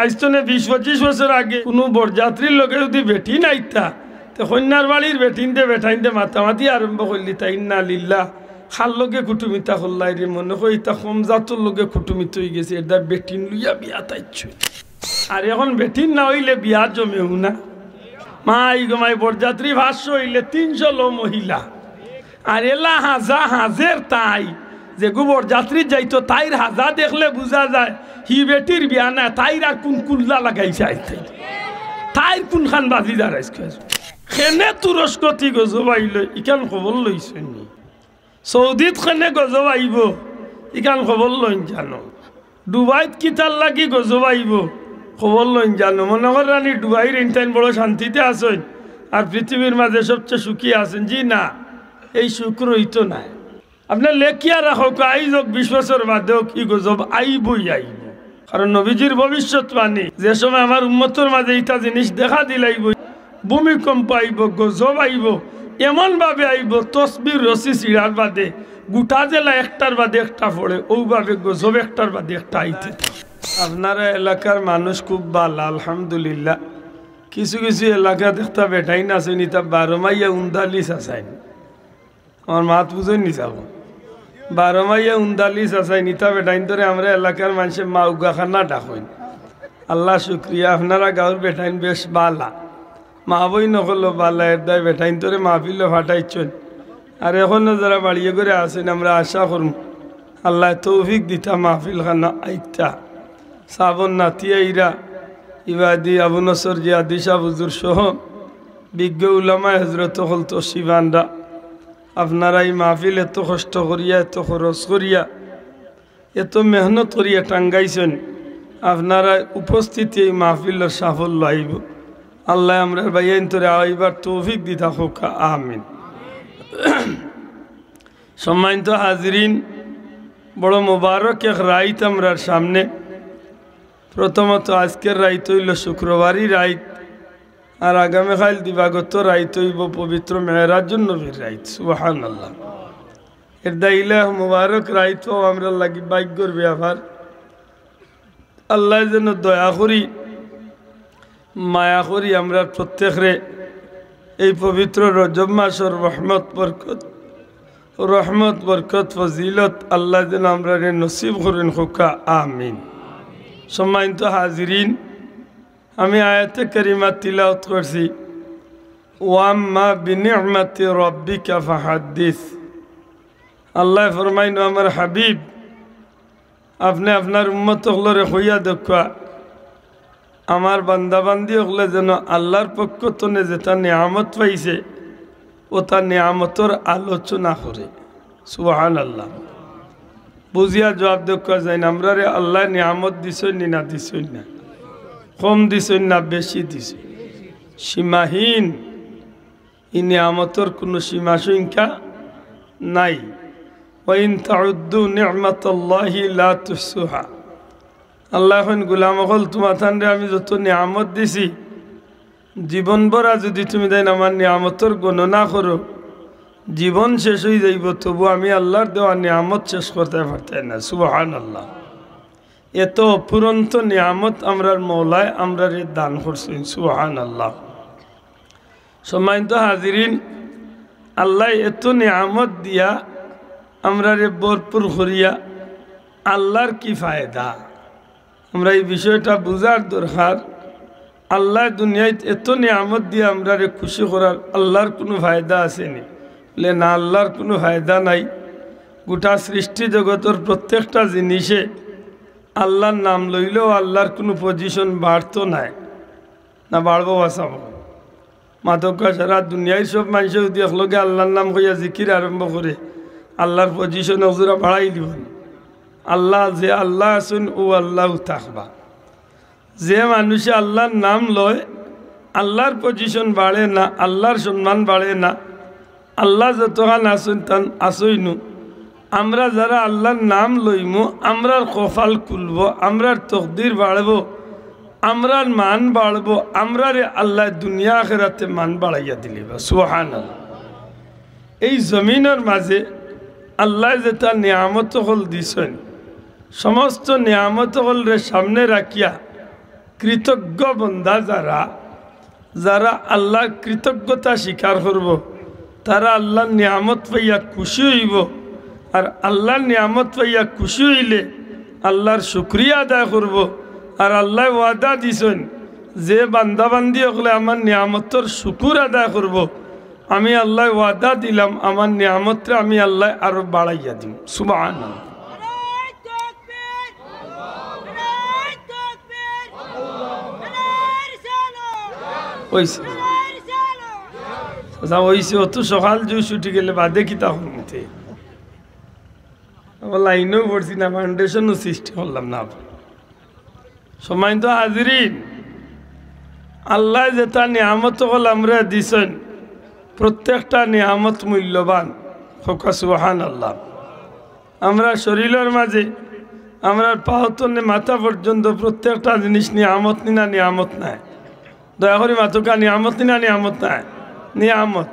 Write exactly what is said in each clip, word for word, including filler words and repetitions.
আইজ তনে বিশ পঁচিশ বছর আগে কুনু বরযাত্রীর লগে যুদি বেটিন আইতা, তে কইন্যার বাড়ির বেটিন্তে বেটাইন্তে মাতামাতি আরম্ভ করিলিতা, ইন্না লিল্লাহ, কার লগে কুটুমিতা করলায় রে, মনে কয় ইতা কম জাতর লগে কুটুমিত অইগেছে, এরদায় বেটিন লইয়া বিয়াত আইছে। আর অখন বেটিন না অইলে বিয়া জমেউ না। মাই গো মাই, বরযাত্রী পাঁচশো অইলে তিনশো লো মহিলা। আর এলা হাজা হাজের তাই, যেগু বরযাত্রীত যাইতো, তাইর হাজা দেখলে বুঝা যায়, হি বেটির বিয়া না, তাইর আর কুন কুল্লা লাগাইছে আইতে। তাইর কুনখান বাজি দাঁড়াইছে। কেনে তুরস্কত ই গজব আইলো, ইখান খবর লইছইন নি? সৌদিত কেনে গজব আইবো, ইখান খবর লইন জানো। ডুবাইত কিতার লাগি গজব আইবো, খবর লইন জানো। মনে কররানি ডুবাইর ইনতাইন বড় শান্তিতে আছইন, আর পৃথিবীর মাঝে সবচেয়ে সুখী আছইন। জি না, এই সুখ রইতো নায়। আপনে লেখিয়া রাখউক্কা, আইজ অউক, বিশ বছর বাদে অউক, ই গজব আইবোই আইবো। কারণ নবীজির ভবিষ্যৎবাণী, যে সময় আমার উম্মতর মাঝে ইতা জিনিস দেখা দিলাইবো, ভূমিকম্প আইবো, গজব আইবো, এমন ভাবে আইবো, তসবির রশি ছিঁড়ার বাদে গুটা জেলা একটার বাদে একটা পড়ে, অউ ভাবে গজব একটার বাদে একটা আইতে থাকে। আপনারা এলাকার মানুষ খুব ভালা, আলহামদুলিল্লাহ। কিছু কিছু এলাকাত একটা বেটাইন আছইন, ইতা বারো মাইয়া উন্দালিস আছইন। আমার মাত বুঝইন নি চাবো? বারো মাইয়া উন্দালিস আছইন, ইতা বেটাইন্তরে আমরা এলাকার মানষে মাউগাখানা ডাকইন। আল্লাহ শুক্রিয়া, আপনারা গাউর বেটাইন বেশ ভালা, মা বইন অকলও ভালা, এরদায় বেটাইন্তরে মাহফিলো ফাটাইছইন। আর অখনো যারা বাড়িয়ে ঘরে আছইন, আমরা আশা করমু আল্লায় তৌফিক দিতা মাহফিলখানো আইতা। সাবর নাতি আইরা, ইবাদি আবু নসর জিয়াদি সাব হুজুর সহ বিজ্ঞ উলামায়ে হজরত অকল তশরিফ আনরা। আপনারা ই মাহফিল এত কষ্ট করিয়া, এত খরচ করিয়া, এত মেহনত করিয়া টাঙ্গাইছইন, আপনারা উপস্থিতি ই মাহফিলর সাফল্য আইবো। আল্লায় আমরার ভাইয়াইন্তরে আইবার তৌফিক দিতা কউক্কা, আমিন। সম্মানিত হাজিরিন, বড় মোবারক এক রাইত আমরার সামনে। প্রথমত আইজকের রাইত অইলো শুক্রবারি রাইত, আর আগামীকাইল দিবাগত রাইত অইবো পবিত্র মেরাজুন নবীর রাইত। সুবহানাল্লাহ। এরদায় ইলা মোবারক রাইত অওয়া আমরার লাগি ভাগ্যর ব্যাপার। আল্লায় যেন দয়া করি, মায়া করি আমরার প্রত্যেকরে এই পবিত্র রজব মাসর রহমত বরকত, রহমত বরকত ফজিলত আল্লায় যেন আমরারে নসিব করইন কউক্কা, আমিন। সম্মানিত হাজিরিন, আমি আয়াতে কারিমা তিলাওয়াত করছি, "ওয়া আম্মা বিনি'মাতি রাব্বিকা ফাহাদ্দিস।" আল্লায় ফরমাইন, "ও আমার হাবিব, আপনে আপনার উম্মত অকলরে কইয়া দেউক্কা, আমার বান্দাবান্দি অকলে যেন আল্লার পক্ষ তনে যেতা নিয়ামত পাইছে, অতা নিয়ামতর আলোচনা করে।" সুবহানাল্লাহ। বুঝিয়া জুয়াব দেউক্কা যাইন, আমরারে আল্লায় নিয়ামত দিছইন নি না দিছইন না? কম দিছইন না বেশি দিছইন? সীমাহীন। ই নিয়ামতর কুনু সীমা সংখ্যা নাই। "ওয়া ইন তাউদ্দু নি'মাতাল্লাহি লা তুহসুহা।" আল্লায় কইন, "গোলাম অকল, তুমাতানরে আমি যত নিয়ামত দিছি, জীবন ভরা যুদি তুমি তাইন আমার নিয়ামতর গণনা করো, জীবন শেষ অইযাইবো, তবু আমি আল্লার দেওয়া নিয়ামত শেষ করতায় পারতায় না।" সুবহানাল্লাহ। এত অফুরন্ত নিয়ামত আমরার মওলায় আমরারে দান করছইন। সুবহানাল্লাহ। সম্মানিত হাজিরিন, আল্লায় এত নিয়ামত দিয়া আমরারে ভরপুর করিয়া আল্লার কি ফায়দা? আমরা ই বিষয়টা বুঝার দরকার। আল্লায় দুনিয়াত এত নিয়ামত দিয়া আমরারে খুশি করার আল্লার কুনু ফায়দা আছে নি? বলে, "না, আল্লার কুনু ফায়দা নাই।" গোটা সৃষ্টি জগতর প্রত্যেকটা জিনিসে আল্লার নাম লইলেও আল্লার কুনু position বাড়তো নায়, না বাড়বো বাঁচাবো? মাতউক্কা, সারা দুনিয়ার সব মানষে যুদি একলগে আল্লার নাম কইয়া জিকির আরম্ভ করে, আল্লার position অজুরা বাড়াই দিবো নি? আল্লা, যে আল্লা আছইন, অউ আল্লাউ থাকবা। যে মানুষে আল্লার নাম লয়, আল্লার position বাড়ে না, আল্লার সম্মান বাড়ে না। আল্লা যতখান আছইন, তান আছইনউ। আমরা যারা আল্লার নাম লইমু, আমরার কপাল খুলবো, আমরার তকদির বাড়বো, আমরার মান বাড়বো, আমরারে আল্লায় দুনিয়া আখেরাতে মান বাড়াইয়া দিলিবা। সুবহানাল্লাহ। এই জমিনর মাঝে আল্লায় যেতা নিয়ামত অকল দিছইন, সমস্ত নিয়ামত অকলরে সামনে রাখিয়া কৃতজ্ঞ বন্দা যারা, যারা আল্লাহর কৃতজ্ঞতা স্বীকার করব, তারা আল্লাহর নিয়ামত পাইয়া খুশি অইব। আর আল্লাহর নিয়ামত পাইয়া খুশি অইলে আল্লাহর শুকরিয়া আদায় করব। আর আল্লায় ওয়াদা দিছইন, যে বান্দাবান্দি অকলে আমার নিয়ামতর শুকুর আদায় করব, আমি আল্লায় ওয়াদা দিলাম, আমার নিয়ামতরে আমি আল্লায় আরো বাড়াইয়া দিমু। সুবহানাল্লাহ। অইছে। আচ্ছা, অইছে, অত সকাল জুই ছুটি গেলে বাদে কিতা করমু তে? আবার লাইনও পড়ছি না, foundation-ও সৃষ্টি করলাম না। সম্মানিত হাজিরিন, আল্লায় যেতা নিয়ামত অকল আমরারে দিছইন, প্রত্যেকটা নিয়ামত মূল্যবান। কউক্কা সুবহানাল্লাহ। আমরার শরীলর মাঝে, আমরার পাও তনে মাথা পর্যন্ত প্রত্যেকটা জিনিস নিয়ামত নি না, নিয়ামত নায়? দয়া করি মাতউক্কা, নিয়ামত নি না, নিয়ামত নায়? নিয়ামত।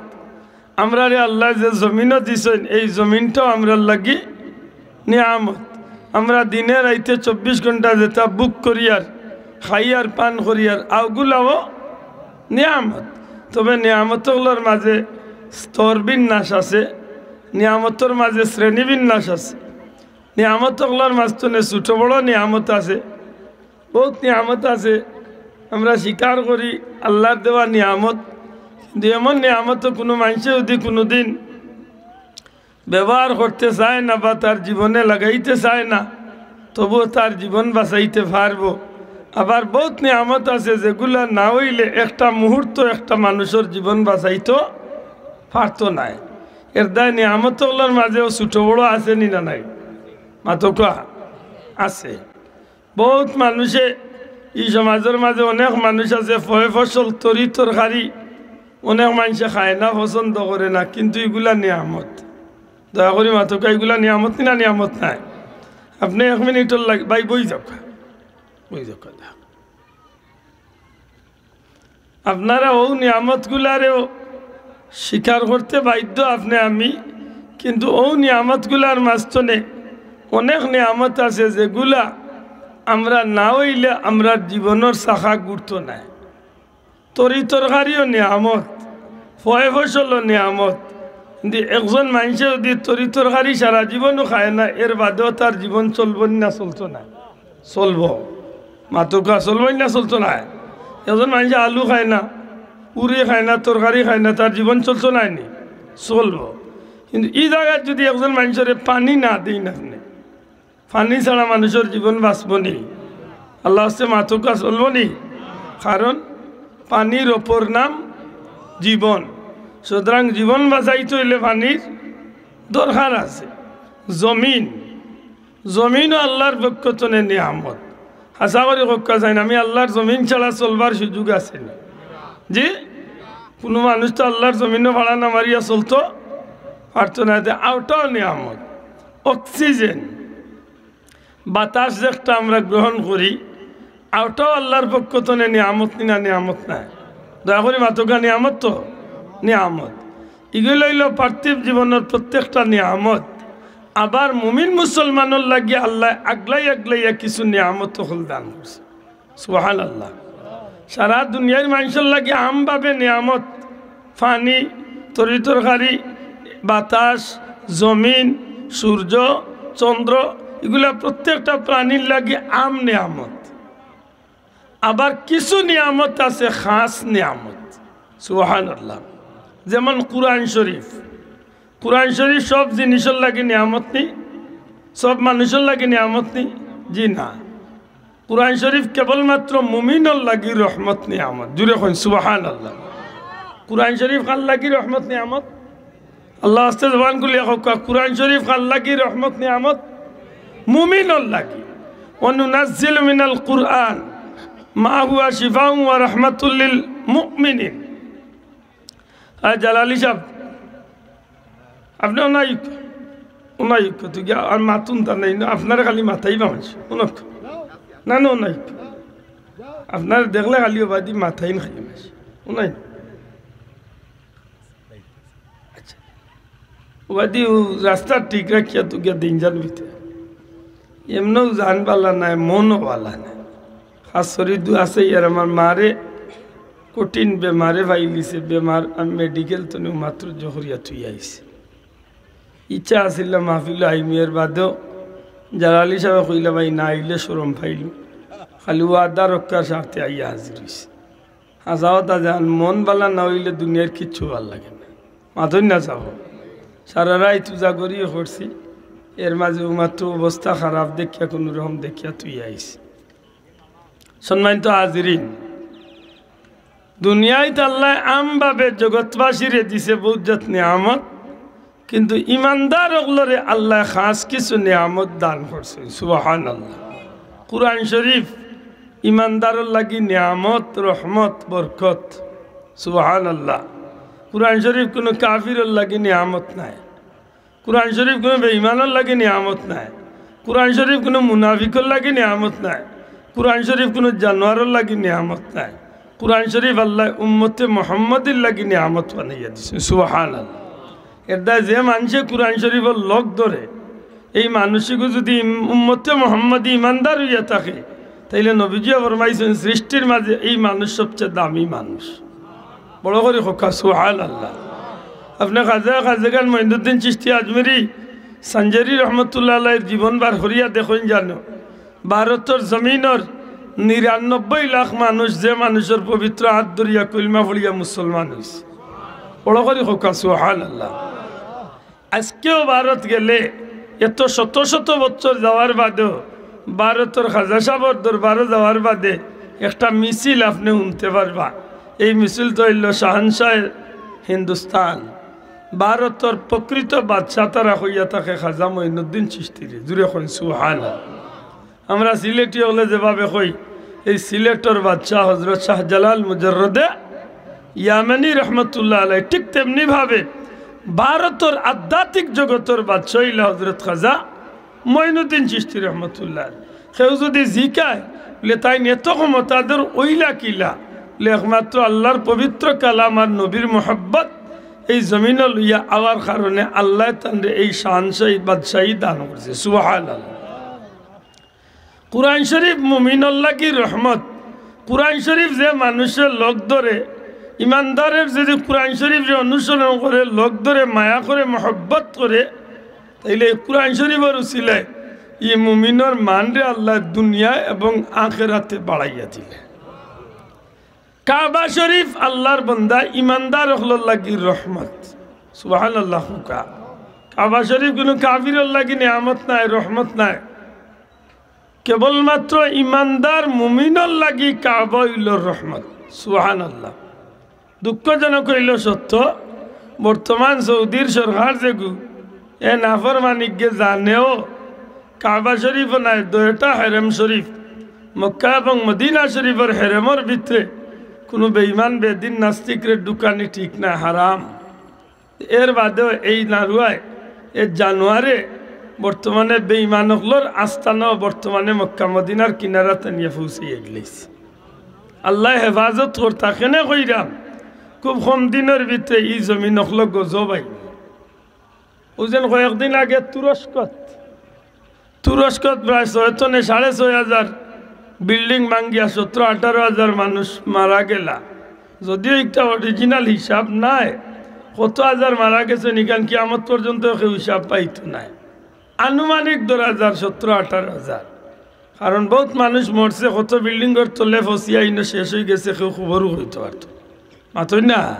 আমরারে আল্লায় যে জমিনও দিছইন, এই জমিনটাও আমরার লাগি নিয়ামত। আমরা দিনে রাইতে চব্বিশ ঘন্টা যেতা ভোগ করিয়ার, খাইয়ার, পান করিয়ার, অগুলাও নিয়ামত। তবে নিয়ামত অকলর মাঝে স্তর বিন্যাস আছে, নিয়ামতর মাঝে শ্রেণী বিন্যাস আছে। নিয়ামত অকলর মাঝখানে ছোট বড় নিয়ামত আছে, বহুত নিয়ামত আছে। আমরা স্বীকার করি আল্লাহর দেওয়া নিয়ামত, কিন্তু এমন নিয়ামত কুনু মানষে যদি কুনুদিন ব্যবহার করতে চায় না বা তার জীবনে লাগাইতে চায় না, তবুও তার জীবন বাঁচাইতে পারবো। আবার বহুত নিয়ামত আছে যেগুলা না অইলে একটা মুহূর্ত একটা মানুষর জীবন বাঁচাইতো পারতো নায়। এর দায় নিয়ামত অকলর মাঝেও ছোট বড় আছে নি না নাই? মাতউক্কা, আছে। বহুত মানুষে, ই সমাজর মাঝে অনেক মানুষ আছে, ফয় ফসল, তরি তরকারি অনেক মানষে খায় না, পছন্দ করে না, কিন্তু ইগুলা নিয়ামত। দয়া করি মাতউক্কা, ইগুলা নিয়ামত নি না নিয়ামত নায়? আপনে এক মিনিটর লাগি, ভাই, বই যাউক্কা, বই যাউক্কা। আপনারা অউ নিয়ামতগুলারেও স্বীকার করতে বাধ্য আপনে আমি, কিন্তু অউ নিয়ামতগুলার মাঝখানে অনেক নিয়ামত আছে যেগুলা আমরা না অইলে আমরার জীবনর চাকা ঘুরতো নায়। তরি তরকারিও নিয়ামত, ফয় ফসলও নিয়ামত। কিন্তু একজন মানষে যদি তরি তরকারি সারা জীবনও খায় না, এর বাদেও তার জীবন চলবো নি না চলতো নায়? চলবো। মাতউক্কা, চলবো নি না চলতো নায়? একজন মানষে আলু খায় না, পুরি খায় না, তরকারি খায় না, তার জীবন চলতো নায় নি? চলবো। কিন্তু ই জাগাত যদি একজন মানষরে পানি না দেইন আপনে, পানি ছাড়া মানুষর জীবন বাঁচবো নি? আল্লার ওয়াস্তে মাতউক্কা, চলবো নি? কারণ পানির অপর নাম জীবন। সুতরাং জীবন বাঁচাইতে অইলে পানির দরকার আছে। জমিন, জমিনও আল্লার পক্ষ তনে নিয়ামত। হাছা করি কউক্কা চাইন, আমি আল্লার জমিন ছাড়া চলবার সুযোগ আছে নি? জি? কুনু মানুষ তো আল্লার জমিনও ভাড়া না মারিয়া চলতো পারতো নায়। তে অউটাও নিয়ামত। অক্সিজেন, বাতাস যেটা আমরা গ্রহণ করি, অউটাও আল্লার পক্ষ তনে নিয়ামত নি না নিয়ামত নায়? দয়া করি মাতউক্কা, নিয়ামত তো? নিয়ামত। ইগুলা অইলো পার্থিব জীবনর প্রত্যেকটা নিয়ামত। আবার মুমিন মুসলমানর লাগি আল্লায় আগলাই আগলাইয়া কিছু নিয়ামত অকল দান করছে। সুবহানাল্লাহ। সারা দুনিয়ার মানষর লাগি আমভাবে নিয়ামত, পানি, তরি তরকারি, বাতাস, জমিন, সূর্য, চন্দ্র, ইগুলা প্রত্যেকটা প্রাণীর লাগি আম নিয়ামত। আবার কিছু নিয়ামত আছে খাস নিয়ামত। সুবহানাল্লাহ। যেমন কুরআন শরীফ। কুরআন শরীফ সব জিনিসর লাগি নিয়ামত নি? সব মানুষর লাগি নিয়ামত নি? জি না। কুরআন শরীফ কেবলমাত্র মুমিনর লাগি রহমত নিয়ামত। জুরে কইন সুবহানাল্লাহ। কুরআন শরীফ কার লাগি রহমত নিয়ামত? আল্লার ওয়াস্তে জবান খুলিয়া কউক্কা, কুরআন শরীফ কার লাগি রহমত নিয়ামত? মুমিনর লাগি। ওয়া নুনাজ্জিলু মিনাল কুরআন মা হুয়া শিফাউন ওয়া রাহমাতুল লিল মুমিনিন। আয় জালালি সাব, আপনে অনাইক, অনাইক, তুই গিয়া আর মাতুন তা নাই না, আপনারে খালি মাতাইবা মানষে, অনাইক। না, না, অনাইক। আপনারে দেখলে খালি ওবাদি মাতাইন খালি মানষে, অনাইক। আচ্ছা। ওবাদি ও রাস্তা ঠিক রাখিয়া তুই গিয়া দিন জানবি তে। এমনেও জান বালা নায়, মনও বালা নায়। খাস করি দু আছে ইয়ার আমার মারে কঠিন বেমারে পাইলিছে, বেমার আমি মেডিকেল তনে মাত্র জহরিয়া থুই আইছি। ইচ্ছা আছিল মাহফিল আইমু, এর বাদেও জালালি সাহেব কইলা, "ভাই, না আইলে শরম পাইলু।" খালি ওয়াদা রক্ষার স্বার্থে আইয়া হাজির হইছে। হাজাওয়াত আজান মন বালা না হইলে দুনিয়ার কিচ্ছু ভালা লাগে না। মাতইন না যাব। সারা রাইত উজাগরিয়ে করছি, এর মাঝে ও মাত্র অবস্থা খারাপ দেখিয়া কোনো রকম দেখিয়া থুই আইছি। সম্মানিত হাজিরিন, দুনিয়াত আল্লায় আমভাবে জগৎবাসীরে দিছে বহুত জাত নিয়ামত, কিন্তু ইমানদার অকলরে আল্লায় খাস কিছু নিয়ামত দান করছে। সুবহানাল্লাহ। কুরআন শরীফ ইমানদারর লাগি নিয়ামত, রহমত, বরকত। সুবহানাল্লাহ। কুরআন শরীফ কোনো কাফিরর লাগি নিয়ামত নায়। কুরআন শরীফ কোনো বেঈমানর লাগি নিয়ামত নায়। কুরআন শরীফ কোনো মুনাফিকর লাগি নিয়ামত নায়। কুরআন শরীফ কোনো জানোয়ারর লাগি নিয়ামত নায়। কুরআন শরীফ আল্লায় উম্মতে মুহাম্মাদির লাগি নিয়ামত বানাইয়া দিছে। সুবহানাল্লাহ। এর দায় যে মানষে কুরআন শরীফর লগ ধরে, এই মানুষগু যদি ইম-, উম্মতে মুহাম্মাদি ইমানদার হইয়া থাকে, তাইলে নবীজিয়ে ফরমাইছেন, সৃষ্টির মাঝে এই মানুষ সবচেয়ে দামি মানুষ। বড় করি কউক্কা, সুবহানাল্লাহ। আপনে খাজা, খাজাগান মঈনুদ্দিন চিশতি আজমিরি সানজারি রহমতুল্লাহ আলাইহির জীবন বার করিয়া দেখইন জানো, ভারতর জমিনর নিরানব্বই লাখ মানুষ, যে মানুষর পবিত্র আত ধরিয়া কলমা পড়িয়া মুসলমান হইছে। বড় করি কউক্কা, সুবহানাল্লাহ। আজকেও ভারত গেলে, এত শত শত বছর যাওয়ার বাদেও, ভারতর খাজা সাবর দরবারো যাওয়ার বাদে একটা মিছিল আপনে হুনতে পারবা। এই মিছিল তো অইলো শাহানশাহে হিন্দুস্তান, ভারতর প্রকৃত বাদশাহ তারা কইয়া থাকে খাজা মঈনুদ্দিন চিশতিরে। জুরে কইন সুবহানাল্লাহ। আমরা সিলেটি অকলে যেভাবে কই, এই সিলেটর বাদশাহ হজরত শাহজালাল মুজাররদে ইয়ামানি রহমতুল্লাহ আলাই, ঠিক তেমনি ভাবে ভারতর আধ্যাত্মিক জগতর বাদশাহ অইলা হজরত খাজা মঈনুদ্দিন চিশতি রহমতুল্লাহ আলাই। কেউ যদি জিকায়, বলে, "তাইন এত ক্ষমতাধর অইলা কিলা?" বলে, "একমাত্র আল্লাহর পবিত্র কালাম আর নবীর মোহাব্বত এই জমিনো লইয়া আওয়ার কারণে আল্লায় তানরে এই শাহানশাহী বাদশাহী দান করছে।" সুবহানাল্লাহ। কুরআন শরীফ মুমিনর লাগি রহমত। কুরআন শরীফ যে মানুষর লগ ধরে, ইমানদারের যদি কুরআন শরীফরে অনুসরণ করে, লগ ধরে, মায়া করে, মহব্বত করে, তাইলে এই কুরআন শরীফর উসিলায় ই মুমিনর মানরে আল্লায় দুনিয়া এবং আখেরাতে বাড়াইয়া দিলে। কাবা শরীফ আল্লাহর বন্দা ইমানদার অকলর লাগি রহমত। সুবহানাল্লাহ কউক্কা। কাবা শরীফ কোনো কাফিরর লাগি নিয়ামত নায়, রহমত নায়। কেবলমাত্র ইমানদার মুমিনর লাগি কাবা অইলো রহমত। সুবহানাল্লাহ। দুঃখজনক অইলো সত্য, বর্তমান সৌদির সরকার যেগু, এ নাফরমানিগে জানেও কাবা শরীফ নায়, দুইটা হেরেম শরীফ, মক্কা এবং মদিনা শরীফর হেরেমর ভিতরে কোনো বেঈমান বেদিন নাস্তিকরে ঢুকানি ঠিক না, হারাম। এর বাদেও এই নারুয়ায়, এ জানোয়ারে বর্তমানে বেঈমান অকলর আস্তানাও বর্তমানে মক্কা মদিনার কিনারাত আনিয়া পৌঁছাইয়া গেলিছে। আল্লায় হেফাজত করতা, কেনে কইরাম, খুব কম দিনর ভিতরে ই জমিন অকলো গজব আইবো। অউ যেন কয়েকদিন আগে তুরস্কত, তুরস্কত প্রায় ছয় তনে সাড়ে ছয় হাজার বিল্ডিং ভাঙ্গিয়া সতেরো আঠারো হাজার মানুষ মারা গেলা। যদিও একটা অরিজিনাল হিসাব নাই, কত হাজার মারা গেছে, নিকান কিয়ামত পর্যন্ত কেউ হিসাব পাইতো নায়। আনুমানিক ধরা যার সতেরো আঠারো হাজার, কারণ বহুত মানুষ মরছে, কত বিল্ডিংর তলে ফসিয়া ইনো শেষ অইগেছে, কেউ খবরও কইতো পারতো না। মাতইন না?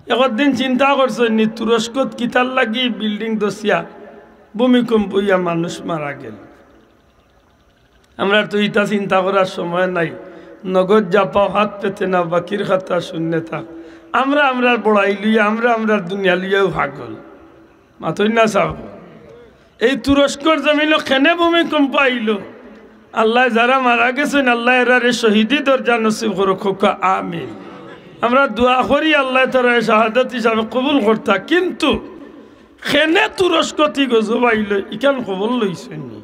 একদিন চিন্তা করছইন নি, তুরস্কত কিতার লাগি বিল্ডিং ধসিয়া ভূমিকম্প অইয়া মানুষ মারা গেল? আমরার তো ইতা চিন্তা করার সময় নাই। নগদ যা পাও হাত পেতে নাও, বাকির খাতা শূন্য থাক। আমরা আমরার বড়াই লইয়া, আমরা আমরার দুনিয়া লইয়াও পাগল। মাতইন না সাব। এই তুরস্কর জমিনো কেনে ভূমিকম্প আইলো? আল্লায় যারা মারা গেছইন, আল্লায় এরারে শহীদি দরজা নসিব করউক্কা, আমিন। আমরা দোয়া করি আল্লায় তারারে শাহাদাত হিসাবে কবুল করতা। কিন্তু কেনে তুরস্কত ই গজব আইলো, ইখান খবর লইছইন নি?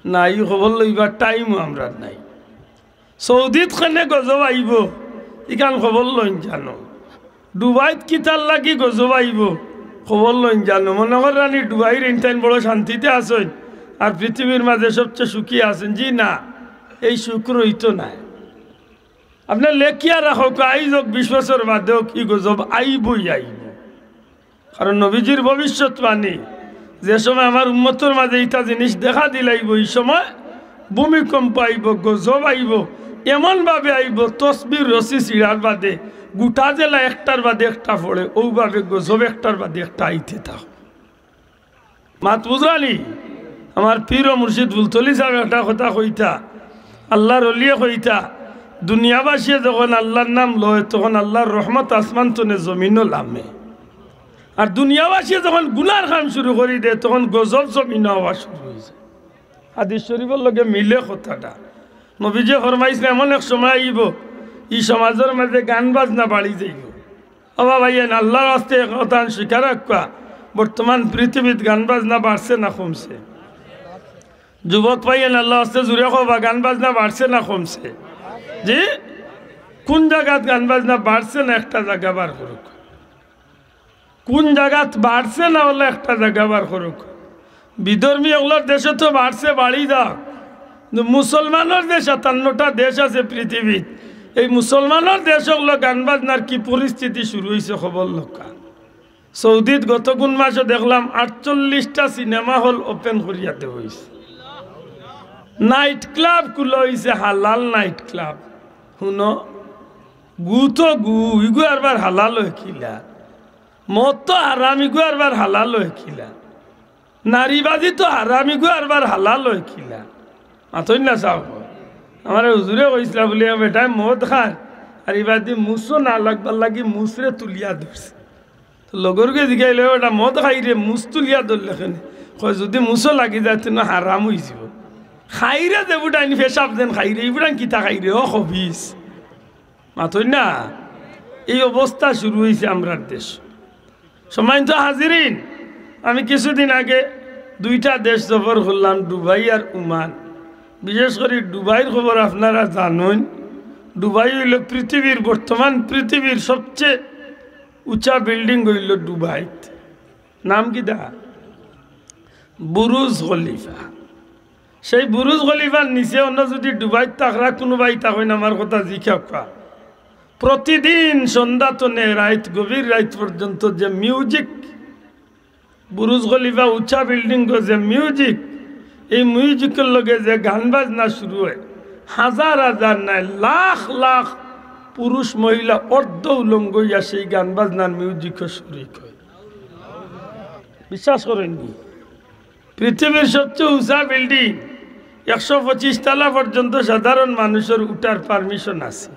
না, ই খবর লইবার টাইমও আমরার নাই। সৌদিত কেনে গজব আইবো, ইখান খবর লইন জানো? ডুবাইত কিতার লাগি গজব আইবো, খবর লইন জানো? মনো কররা নি ডুবাইর ইনতাইন বড় শান্তিতে আছইন, আর পৃথিবীর মাঝে সবচেয়ে সুখী আছইন? জি না। এই শুক্র অইতো নায়। আপনে লেখিয়া রাখউক্কা, আইজ অউক, বিশ বছর বাদে অউক, ই গজব আইবই আইবো। কারণ নবীজির ভবিষ্যৎবাণী, যে সময় আমার উম্মতর মাঝে ইতা জিনিস দেখা দিলাইবো, ই সময় ভূমিকম্প আইবো, গজব আইবো, এমনভাবে আইবো, তসবির রশি ছিঁড়ার বাদে গুটা যেলা একটার বাদে একটা পড়ে, অউভাবে গজব একটার বাদে একটা আইতে থাকবো। মাত বুঝরানি? আমার পীর ও মুর্শিদ ফুলতলি সাহেব একটা কথা কইতা, আল্লার অলিয়ে কইতা, দুনিয়াবাসীয়ে যখন আল্লার নাম লয়, তখন আল্লার রহমত আসমান তনে জমিনো লামে। আর দুনিয়াবাসীয়ে যখন গুনার কাম শুরু করি দেয়, তখন গজব জমিনো আওয়া শুরু অইযায়। হাদিস শরীফর লগে মিলে কথাটা। নবীজিয়ে ফরমাইছলা, এমন এক সময় আইবো, ই সমাজর মাঝে গান বাজনা বাড়ি যাইবো। ও বা ভাইয়াইন, আল্লার ওয়াস্তে এক কথাখান স্বীকার রাখবা, বর্তমান পৃথিবীত গান বাজনা বাড়ছে না কমছে? যুবক ভাইয়াইন, আল্লার ওয়াস্তে জুরে কবা, গান বাজনা বাড়ছে না কমছে? জি? কুন জাগাত গান বাজনা বাড়ছে না, একটা জাগা বার করউক। কুন জাগাত বাড়ছে না, অলা একটা জাগা বার করউক। বিধর্মী অকলর দেশো তো বাড়ছে, বাড়ি যাউক। কিন্তু মুসলমানর যে সাতান্নটা দেশ আছে পৃথিবীত, এই মুসলমানর দেশ অকলো গান বাজনার কি পরিস্থিতি শুরু অইছে, খবর লউক্কা। সৌদিত গত কুন মাসো দেখলাম আটচল্লিশটা সিনেমা হল open করিয়া দেওয়া অইছে, নাইট ক্লাব খুলা অইছে, হালাল নাইট ক্লাব। হুনো, গু তো গু, ইগু আরবার হালাল অয় কিলা? মদ তো হারাম, ইগু আরবার হালাল অয় কিলা? নারীবাজি তো হারাম, ইগু আরবার হালাল অয় কিলা? মাতইন না সাব। আমারে হুজুরে কইছলা বুলে, "বেটায় মদ খার, আর ইবাদি মুছো না লাগবার লাগি মুছরে তুলিয়া ধরছে।" তো লগরগুয়ে জিগাইল, "বেটা মদ খাইরে, মুছ তুলিয়া ধরলে কেনে?" কয়, "যুদি মুছো লাগি যায়, তে না হারাম অইযিবো।" খাইরে যে বুটাইন পেশাব যেন খাইরে, ই বুটাইন কিতা খাইরে, অ খবিস। মাতইন না, এই অবস্থা শুরু অইছে আমরার দেশ। সম্মানিত হাজিরিন, আমি কিছুদিন আগে দুইটা দেশ সফর করলাম, দুবাই আর ওমান। বিশেষ করি দুবাইর খবর আপনারা জানইন। দুবাই অইলো পৃথিবীর, বর্তমান পৃথিবীর সবচেয়ে উঁচা বিল্ডিং অইলো দুবাইত। নাম কিতা? বুরুজ খলিফা। সেই বুরুজ খলিফার নিচে অন্য যুদি দুবাইত থাকরা কুনুবায় থাকইন, আমার কথা জিকাউক্কা। প্রতিদিন সন্ধ্যা তনে রাইত, গভীর রাইত পর্যন্ত যে মিউজিক, বুরুজ খলিফা উঁচা বিল্ডিংও যে মিউজিক, এই মিউজিকর লগে যে গান বাজনা শুরু অয়, হাজার হাজার নায়, লাখ লাখ পুরুষ মহিলা অর্ধ উলঙ্গ অইয়া সেই গান বাজনার মিউজিকো শরিক অয়। বিশ্বাস করইননি? পৃথিবীর সবচেয়ে উঁচা বিল্ডিং, একশো পঁচিশ তলা পর্যন্ত সাধারণ মানুষর উঠার পারমিশন আছে,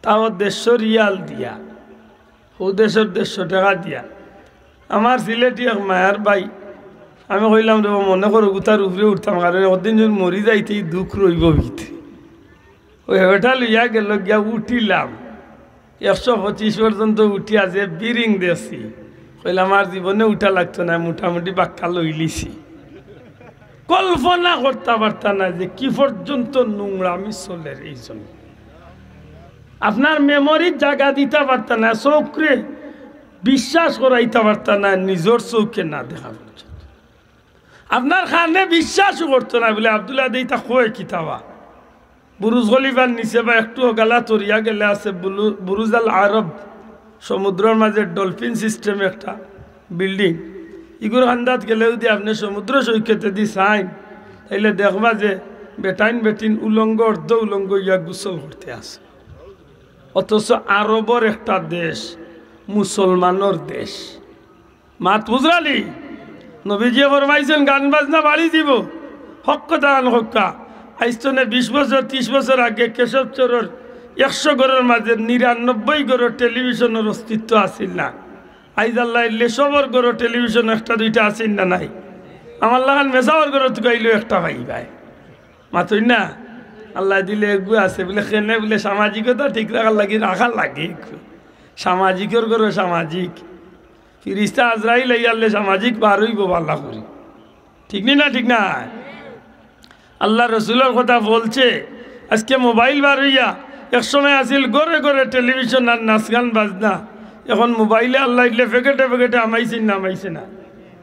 তাও দেড়শো রিয়াল দিয়া, অউ দেশর দেড়শো টেকা দিয়া। আমার সিলেটি এক মায়ার ভাই, আমি কইলাম, "রে বা, মনো করো গুতার উপরে উঠতাম, কারণ একদিন যুদি মরি যাই, তে ই দুখ রইবো ভিতরে।" অউ হেবেটা লইয়া গেলো গিয়া উঠিলাম। একশো পঁচিশ পর্যন্ত উঠিয়া যে বিরিং দেখছি, কইলাম, "আর জীবনে উঠা লাগতো নায়, মোটামুটি বাক্কা লইলিছি।" কল্পনা করতা পারতা নায় যে কি পর্যন্ত নোংরামি চলের এই জমিনো। আপনার মেমরিত জাগা দিতা পারতা নায়, চউখরে বিশ্বাস করাইতা পারতা নায়, নিজর চউখে না দেখা পর্যন্ত। আপনার কানে বিশ্বাসও করতো নায় বুলে, "আব্দুল্লাহ দে ইতা কয় কিতা বা?" বুরুজ খলিফার নিচে বা একটু অগালা তরিয়া গেলে আছে বুলু-, বুরুজ আল আরব, সমুদ্রর মাঝে ডলফিন সিস্টেম একটা বিল্ডিং। ইগুর কান্দাত গেলে যুদি আপনে সমুদ্র সৈকতেদি চাইন, তাইলে দেখবা যে বেটাইন বেটিন উলঙ্গ, অর্ধ উলঙ্গ অইয়া গোসল করতে আছে। অথচ আরবর একটা দেশ, মুসলমানর দেশ। মাত বুঝরানি? নবীজিয়ে ফরমাইছইন, গান বাজনা বাড়ি যিবো। হক কথাখান কউক্কা। আইজ তনে বিশ বছর, ত্রিশ বছর আগে কেশবচরর একশো ঘরর মাঝে নিরানব্বই ঘরর টেলিভিশনর অস্তিত্ব আছিল না। আইজ আল্লায় দিলে সবর ঘরো টেলিভিশন একটা দুইটা আছিল না নাই? আমার লাখান মেসাবর ঘরো তুকাইলেও একটা পাইবায়। মাতইন না? আল্লায় দিলে এগু আছে বুলে, কেনে বুলে সামাজিকতা ঠিক রাখার লাগি রাখা লাগে। সামাজিকর ঘরো সামাজিক। ফিরিস্তা আজরাইল আইয়ারলে সামাজিক বার অইবো বালা করি। ঠিক নি না? ঠিক না? আল্লার রসুলর কথা বলছে। আইজকে মোবাইল বার অইয়া, এক সময় আছিল ঘরে ঘরে টেলিভিশন আর নাচ গান বাজনা। এখন মোবাইলে আল্লায় দিলে প্যাকেটে প্যাকেটে হামাইছে না, হামাইছে না?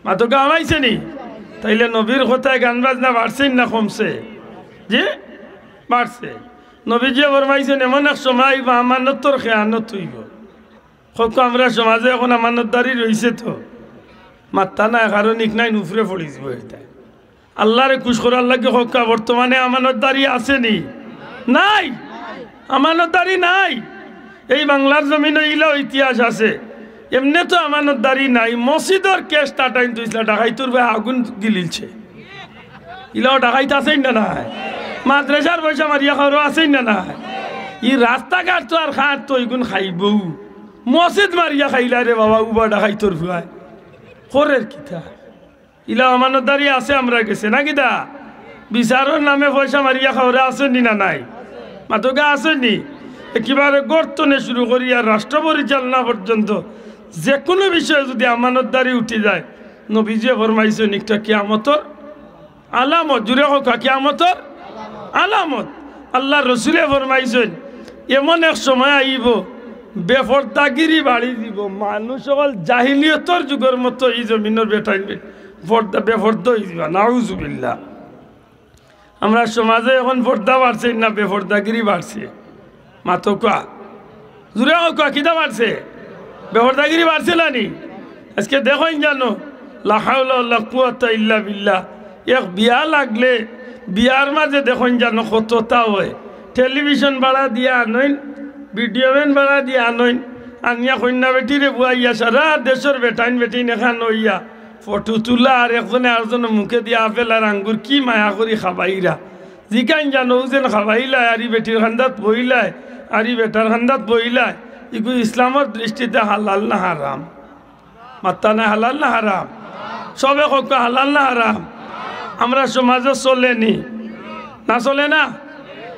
মাতউক্কা, হামাইছে নি? তাইলে নবীর কথায় গান বাজনা বাড়ছে না কমছে? জি? বাড়ছে। নবীজিয়ে ফরমাইছইন, এমন এক সময় আইবো, আমানতর খেয়ানত অইবো। কউক্কা, আমরার সমাজে অখন আমানতদারি রইছে তো? মাত্তা নাই, কারণ ইকনাইন উপরে পড়ি যিবো ইটা। আল্লারে খুশ করার লাগি কউক্কা, বর্তমানে আমানতদারি আছে নি? নাই। আমানতদারি নাই। এই বাংলার জমিনো ইলাও ইতিহাস আছে। এমনে তো আমানতদারি নাই। মসজিদর ক্যাশ তাটাইন থইছলা, ডাকাইতর বায় আগুন গিলিলছে। ইলাও ডাকাইত আছইন না নাই? মাদ্রাসার পয়সা মারিয়া খাওয়ারও আছইন না নাই? ই রাস্তাঘাট তো আর খাট তো ইগুন খাইবউ। মসজিদ মারিয়া খাইলা রে বাবা, উবা ডাকাইতর বায়। করের কিতা? ইলা আমানতদারি আছে আমরার গেছে, না কিতা? বিচারর নামে পয়সা মারিয়া খাওয়ারে আছইন নি না নাই? মাতউক্কা, আছইন নি? একেবারে গর্ত থনে শুরু করিয়া রাষ্ট্র পরিচালনা পর্যন্ত যেকুনু বিষয়ে যুদি আমানতদারি উঠি যায়, নবীজিয়ে ফরমাইছইন, ইকটা কিয়ামতর আলামত। জুরে কউক্কা, কিয়ামতর আলামত। আল্লার রসুলে ফরমাইছইন, এমন এক সময় আইবো, বেফর্দাগিরি বাড়ি যিবো, মানুষ অকল জাহিলিয়তর যুগর মতো ই জমিনর বেটাইন বে-, ফর্দা, বেফর্দা অই যিবা। নাউজুবিল্লাহ। আমরার সমাজে অখন ফর্দা বাড়ছে না বেফর্দাগিরি বাড়ছে? মাতউক্কা, জুরে কউক্কা, কিতা বাড়ছে? বেফর্দাগিরি বাড়ছে না নি? আজকে দেখইন জানো, লা হাওলা ওয়ালা কুওয়াতা ইল্লা বিল্লাহ, এক বিয়া লাগলে বিয়ার মাঝে দেখইন জানো কততা অয়। টেলিভিশন ভাড়া দিয়া আনইন, ভিডিও ম্যান ভাড়া দিয়া আনইন, আনিয়া কইন্যা বেটিরে বওয়াইয়া সারা দেশর বেটাইন বেটিন একখান অইয়া ফটো তুলা আর একজনে আরজনর মুখে দিয়া আপেল আর আঙ্গুর কি মায়া করি খাবাইরা। জিকাইন জানো, অউ যেন খাবাইলায়, আর ই বেটির কান্দাত বইলায়, আর ই বেটার কান্দাত বইলায়, ইগু ইসলামর দৃষ্টিতে হালাল না হারাম? মাত্তা নাই, হালাল না হারাম? সবে কউক্কা, হালাল না হারাম? আমরার সমাজো চলে নি? না চলে না?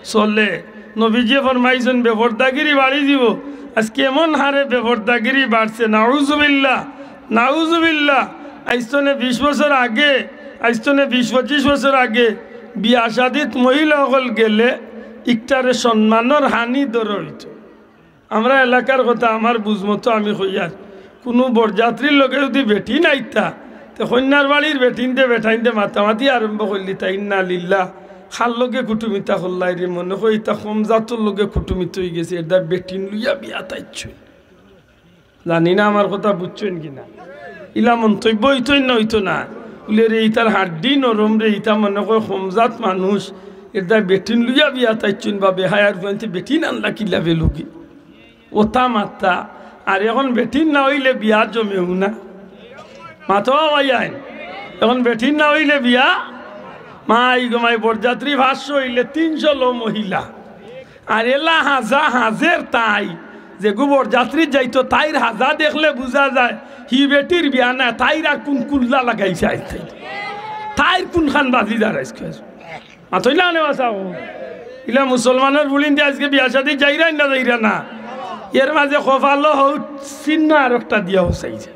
চলে। নবীজিয়ে ফরমাইছইন, বেফর্দাগিরি বাড়ি যিবো। আজকে এমন হারে বেফর্দাগিরি বাড়ছে, নাউজুবিল্লাহ, নাউজুবিল্লাহ। আইজ থনে বিশ বছর আগে, আইজ থনে বিশ পঁচিশ বছর আগে বিয়া শাদিত মহিলা অকল গেলে ইকটারে সম্মানর হানি ধরা অইতো। আমরার এলাকার কথা, আমার বুঝমতো আমি কইয়ার, কুনু বরযাত্রীর লগে যুদি বেটিন আইতা, তে কইন্যার বাড়ির বেটিন্তে বেটাইন্তে মাতামাতি আরম্ভ করিলিতা, ইন্না লিল্লাহ, কার লগে কুটুমিতা করলায় রে, মনে কয় ইতা কম জাতর লগে কুটুমিতা অইগেছে, এরদায় বেটিন লইয়া বিয়াত আইছইন। জানি না আমার কথা বুঝছইন কি না। ইলা মন্তব্য অইতইন না, অইতো না? বুলে রে, ইতার হাড্ডি নরম রে, ইতা মনে কয় কম জাত মানুষ, এরদায় বেটিন লইয়া বিয়াত আইছইন বা বেহায়ার ফুয়াইন্তে বেটিন আনলা কিলা বেলুগি? অতা মাত্তা। আর অখন বেটিন না অইলে বিয়া জমেউ না। মাতো ভাইয়াইন, অখন বেটিন না অইলে বিয়া, মাই গো মাই, বরযাত্রী পাঁচশো অইলে তিনশো লো মহিলা। আর এলা হাজা হাজের তাই, যেগু বরযাত্রীত যাইতো, তাইর হাজা দেখলে বুঝা যায়, হি বেটির বিয়া না, তাইর আর কুন কুল্লা লাগাইছে আইজ তাই। তাইর কুনখান বাজি দাঁড়াইছে? মাতইন না নে বাসাও। ইলা মুসলমানর ফুড়িন্তে আজকে বিয়া শাদিত যাইরা না যাইরা না? এর মাঝে কপালো হউ চিহ্ন আরোকটা দিয়া বসাইছে।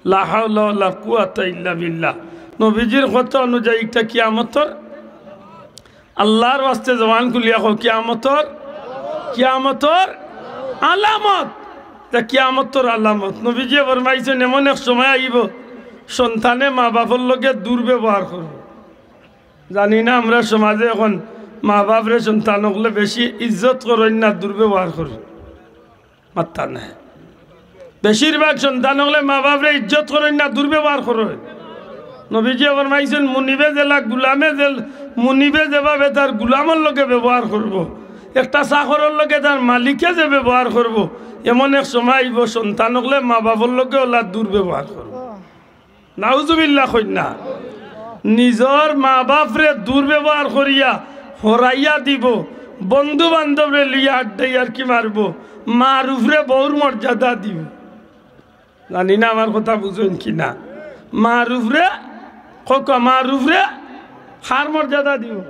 লা হাওলা ওয়ালা কুওয়াতা ইল্লা বিল্লাহ। নবীজির কথা অনুযায়ী ইটা কিয়ামতর, আল্লার ওয়াস্তে জবান খুলিয়া কও, কিয়ামতর, কিয়ামতর আলামত। ইটা কিয়ামতর আলামত। নবীজিয়ে ফরমাইছইন, এমন এক সময় আইবো, সন্তানে মা বাপর লগে দুর্ব্যবহার করবো। জানি না, আমরার সমাজে অখন মা বাপরে সন্তান অকলে বেশি ইজ্জত করইন না দুর্ব্যবহার করইন? মাত্তা নাই। বেশিরভাগ সন্তান অকলে মা বাপরে ইজ্জত করইন না দুর্ব্যবহার করইন। নবীজিয়ে ফরমাইছইন, মুনিবে যেলা গুলামে যেল-, মুনিবে যেভাবে তার গুলামর লগে ব্যবহার করবো, একটা চাকরর লগে তার মালিকে যে ব্যবহার করবো, এমন এক সময় আইবো সন্তান অকলে মা বাপর লগে অলা দুর্ব্যবহার করবো। নাউজুবিল্লাহ কইন না। নিজর মা বাপরে দুর্ব্যবহার করিয়া হরাইয়া দিবো, বন্ধু বান্ধবরে লইয়া আড্ডা ইয়ার্কি মারবো, মার উপরে বউর মর্যাদা দিবো। জানি না আমার কথা বুঝইন কি না। মার উপরে, কউক্কা, মার উপরে কার মর্যাদা দিবো?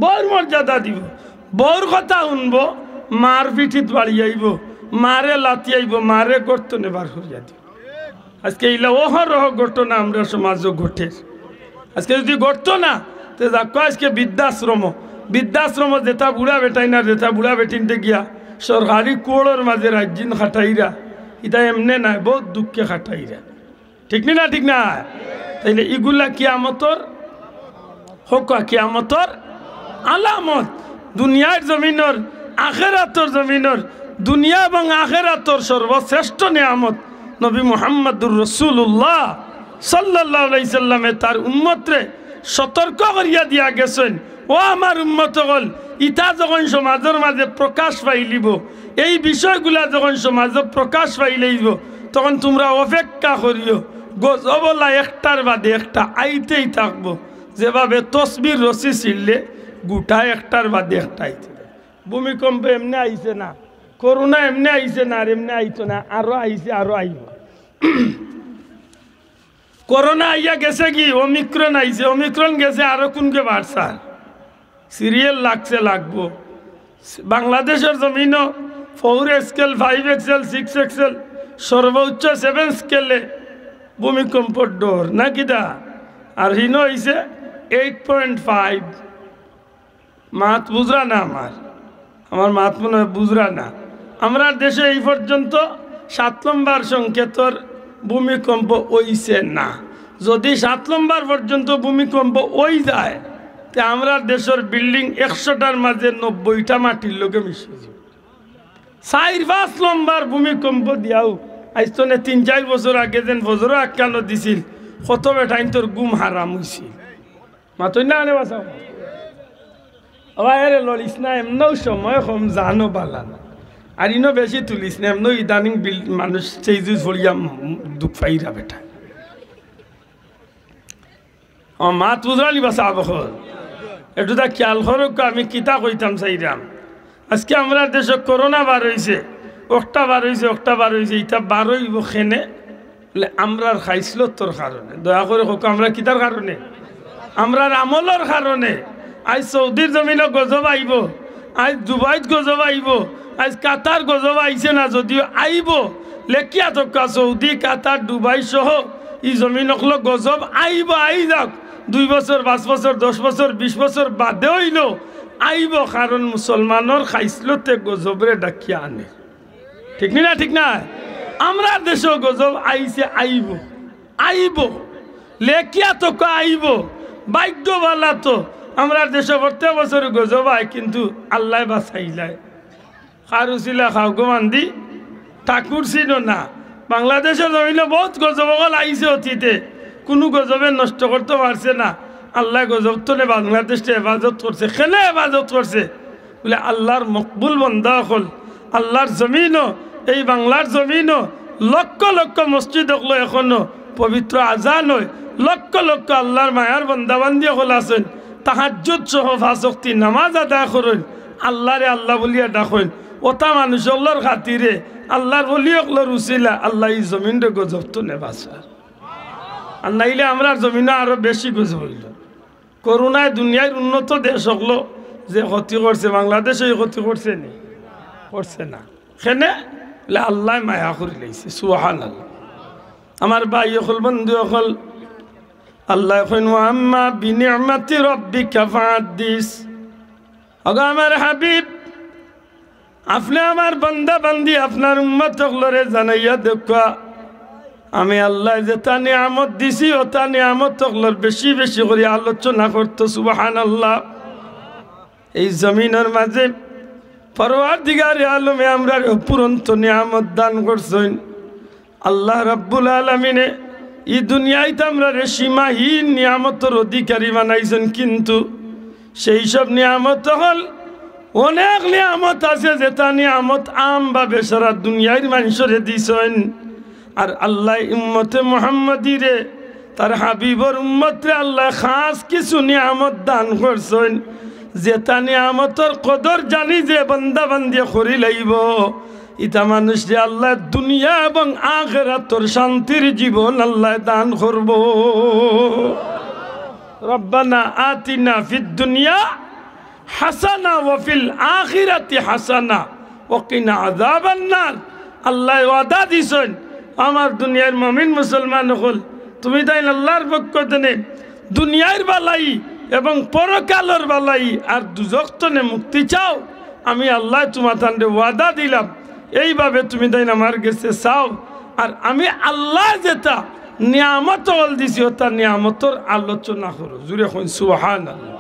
বউর মর্যাদা দিবো। বউর কথা হুনবো, মার পিঠিত বাড়ি আইবো, মারে লাথি আইবো, মারে গর্ত থনে বার করিয়া দিবো। আজকে ইলা অহরহ ঘটনা আমরার সমাজো ঘটের। আজকে যুদি ঘটতো না, তে যাউক্কা আজকে বৃদ্ধাশ্রম, বৃদ্ধাশ্রম যেতা বুড়া বেটাইন আর যেতা বুড়া বেটিন্তে গিয়া সরকারি কুয়োর মাঝে রাইত দিন কাটাইরা, ইতা এমনে নায়, বউত দুঃখে কাটাইরা। ঠিক নি না? ঠিক না? তাইলে ইগুলা কিয়ামতর, কউক্কা, কিয়ামতর আলামত। দুনিয়ার জমিনর, আখেরাতর জমিনর, দুনিয়া এবং আখেরাতর সর্বশ্রেষ্ঠ নিয়ামত নবী মুহাম্মাদুর রাসূলুল্লাহ সাল্লাল্লাহু আলাইহি সাল্লামে তার উম্মতরে সতর্ক করিয়া দিয়া গেছইন, "ও আমার উম্মত অকল, ইতা যখন সমাজর মাঝে প্রকাশ পাইলিবো, এই বিষয়গুলা যখন সমাজো প্রকাশ পাইলাইবো, তখন তুমরা অপেক্ষা করিও, গজবলা একটার বাদে একটা আইতেই থাকবো।" যেভাবে তসবির রশি ছিঁড়লে গুটা একটার বাদে একটা আইতে থাকে। ভূমিকম্প এমনে আইছে না, করোনা এমনে আইছে না, আর এমনে আইতো না, আরো আইছে, আরো আইবো। করোনা আইয়া গেছে কি, ওমিক্রন আইছে, ওমিক্রন গেছে, আরো কুনকে বাড়ছে। সিরিয়াল লাগছে, লাগবো। বাংলাদেশর জমিনো four Excel, five Excel, six Excel, সর্বোচ্চ সেভেন স্কেলে ভূমিকম্পর ডর, না কিতা? আর হিনো অইছে এইট পয়েন্ট ফাইভ। মাত বুঝরা না আমার? আমার মাত মনে হয় বুঝরা না। আমরার দেশে এই পর্যন্ত সাত নম্বর সংকেতর ভূমিকম্প অইছে না। যদি সাত নম্বর পর্যন্ত ভূমিকম্প অই যায়, তে আমরার দেশর বিল্ডিং একশোটার মাঝে নব্বইটা মাটির লগে মিশি যাইবো। চাইর পাঁচ নম্বর ভূমিকম্প দিয়াও, আইজ তনে তিন চাইর বছর আগে যেন ফজরো আক্কানো দিছিল, কত বেটাইন্তর ঘুম হারাম অইছিল। মাতইন না আনে বাঁচাও। আবার এরে লড়িস না, এমনও সময় কম, জানো বালা না। আর ইনো বেশি তুলিস না, এমনও ইদানিং বিল-, মানুষ সেই জুজ ফড়িয়া দুঃখ পাইরা বেটা। ও মাত বুঝরানি বাঁচা বখল। একটু তা খেয়াল করুক, আমি কিতা কইতাম চাইরাম। আজকে আমরার দেশো করোনা বার অইছে, অকটা বার অইছে, অকটা বার অইছে, ইতা বার অইবো কেনে? বলে, আমরার খাইছলতর কারণে। দয়া করি কউক্কা, আমরা কিতার কারণে? আমরার আমলর কারণে। আইজ সৌদির জমিনো গজব আইবো, আইজ দুবাইত গজব আইবো, আইজ কাতার গজব আইছে না, যদিও আইবো। লেখিয়া তক্কা সৌদি, কাতার, দুবাই সহ ই জমিন অকলো গজব আইবো, আই যাউক। দুই বছর, পাঁচ বছর, দশ বছর, বিশ বছর বাদে অইলো আইবো, কারণ মুসলমানর খাইছলতে গজবরে ডাকিয়া আনে। ঠিক নি না? ঠিক না? আমরার দেশো গজব আইছে, আইবো, আইবো। লেখিয়া তক্কা আইবো। ভাগ্য বালা তো, আমরার দেশো প্রত্যেক বছর গজব আয়, কিন্তু আল্লায় বাঁচাইলায়। কার উছিলা খাও গো মান্দি, ঠাকুর চিনো না। বাংলাদেশর জমিনো বউত গজব অকল আইছে অতীতে, কুনু গজবে নষ্ট করতো পারছে না। আল্লায় গজব তনে বাংলাদেশরে হেফাজত করছে। কেনে হেফাজত করছে? বলে, আল্লার মকবুল বন্দা অকল, আল্লার জমিনো, এই বাংলার জমিনো লক্ষ লক্ষ মসজিদ অকলো এখনো পবিত্র আজান অয়, লক্ষ লক্ষ আল্লার মায়ার বন্দা বান্দি অকল আছইন, তাহাজ্জুদ সহ পাঁচ ওয়াক্তি নামাজ আদায় করইন, আল্লারে আল্লা বুলিয়া ডাকইন। অতা মানুষ অকলর খাতিরে, আল্লার ওলি অকলর উছিলা, আল্লায় ই জমিনরে গজব তনে বাঁচার। আর নাইলে আমরার জমিনো আরো বেশি গজব অইলো। করোনায় দুনিয়ার উন্নত দেশ অকলো যে ক্ষতি করছে, বাংলাদেশে ই ক্ষতি করছে নি? করছে না। কেনে? বলে, আল্লায় মায়া করিলাইছে। সুবহানাল্লাহ। আমার ভাই অকল, বন্ধু অকল, আল্লায় কইন, "ওয়া আম্মা বিনি'মাতি রাব্বিকা ফাহাদ্দিস।" ওগো আমার হাবিব, আপনে আমার বান্দা বান্দি, আপনার উম্মত অকলরে জানাইয়া দেউক্কা, আমি আল্লায় যেতা নিয়ামত দিছি, অতা নিয়ামত অকলর বেশি বেশি করি আলোচনা করতো। সুবহানাল্লাহ। এই জমিনর মাঝে পরওয়ারদিগারে আলমে আমরারে অফুরন্ত নিয়ামত দান করছইন। আল্লাহ রাব্বুল আলামিনে ই দুনিয়াইত আমরারে সীমাহীন নিয়ামতর অধিকারী বানাইছইন, কিন্তু সেই সব নিয়ামত অকল, অনেক নিয়ামত আছে যেতা নিয়ামত আমভাবে সারা দুনিয়ার মানষরে দিছইন। আর আল্লায় উম্মতে মুহাম্মদীরে, তার হাবিবর উম্মতরে আল্লায় খাস কিছু নিয়ামত দান করছইন, যেতা নিয়ামতর কদর জানি যে বান্দা বান্দিয়ে করিলাইবো, ইতা মানুষরে আল্লায় দুনিয়া এবং আখেরাতর শান্তির জীবন আল্লায় দান করবো। রব্বানা আতিনা ফিদ দুনিয়া হাসানা ওয়া ফিল আখিরাতি হাসানা ওয়া কিনা আযাবান নার। আল্লায় ওয়াদা দিছইন, আমার দুনিয়ার মুমিন মুসলমান অকল, তুমি তাইন আল্লার পক্ষ তনে দুনিয়ার বালাই এবং পরকালর বালাই আর দুজখ তনে মুক্তি চাও, আমি আল্লায় তুমাতানরে ওয়াদা দিলাম, এইভাবে তুমি তাইন আমার গেছে চাও। আর আমি আল্লায় যেতা নিয়ামত অকল দিছি, অতা নিয়ামতর আলোচনা করো। জুরে কইন সুবহানাল্লাহ।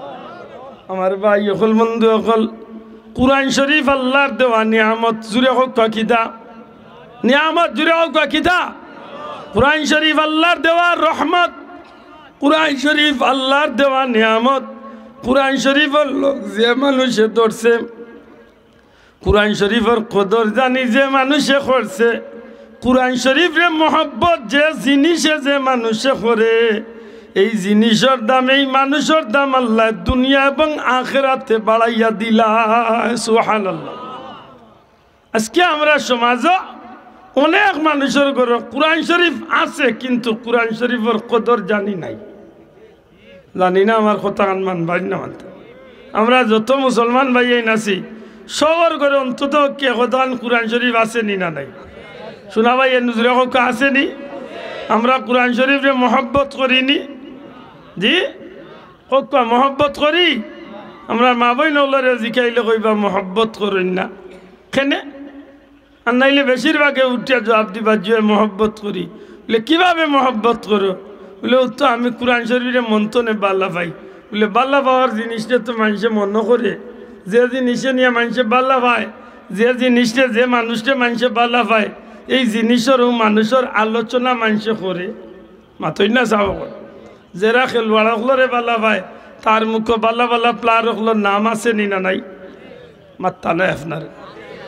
আমার ভাই অকল, বন্ধু অকল, কুরআন শরীফ আল্লার দেওয়া নিয়ামত, জুরে কউক্কা কিতা? নিয়ামত, জুরে কউক্কা কিতা? কুরআন শরীফ আল্লার দেওয়া রহমত। কুরআন শরীফ আল্লার দেওয়া নিয়ামত। কুরআন শরীফর লগ যে মানুষে ধরছে, কুরআন শরীফর কদর জানি যে মানুষে করছে, কুরআন শরীফরে মহব্বত যে জিনিসে যে মানুষে করে, এই জিনিসর দাম, এই মানুষর দাম আল্লায় দুনিয়া এবং আখেরাতে বাড়াইয়া দিলা। সুবহানাল্লাহ। আজকে আমরা সমাজো অনেক মানুষর ঘরো কুরআন শরীফ আছে, কিন্তু কুরআন শরীফর কদর জানি নাই। জানি না আমার কথাখান মানবায় না মানতা। আমরা যত মুসলমান ভাইয়াইন আছি, সবর ঘরো অন্তত কে কথাখান কুরআন শরীফ আছে নি না নাই? শুনা ভাই, এ নজরে কউক্কা আছে নি? আমরা কুরআন শরীফরে মহব্বত করি নি? জি? কউক্কা মহব্বত করি? আমরা মা বইন অকলরে জিকাইলে কইবা মহব্বত করইন না। কেনে? আর নাইলে বেশিরভাগে উঠিয়া জবাব দিবা যে মহব্বত করি। বলে, "কিভাবে মহব্বত করো?" বলে, "ও তো আমি কুরআন শরীফরে মন থনে বালা পাই।" বলে, "বালা পাওয়ার জিনিসরে তো মানষে মনো করে, যে জিনিসরে নিয়া মানষে বালা পায়, যে জিনিসরে, যে মানুষরে মানষে বালা পায়, এই জিনিসর ও মানুষর আলোচনা মানষে করে।" মাতইন না চাও। যেরা খেলোয়াড় অকলরে বালা পায়, তার মুখো বালা বালা player অকলর নাম আছে নি না নাই? মাত্তা নাই আপনার।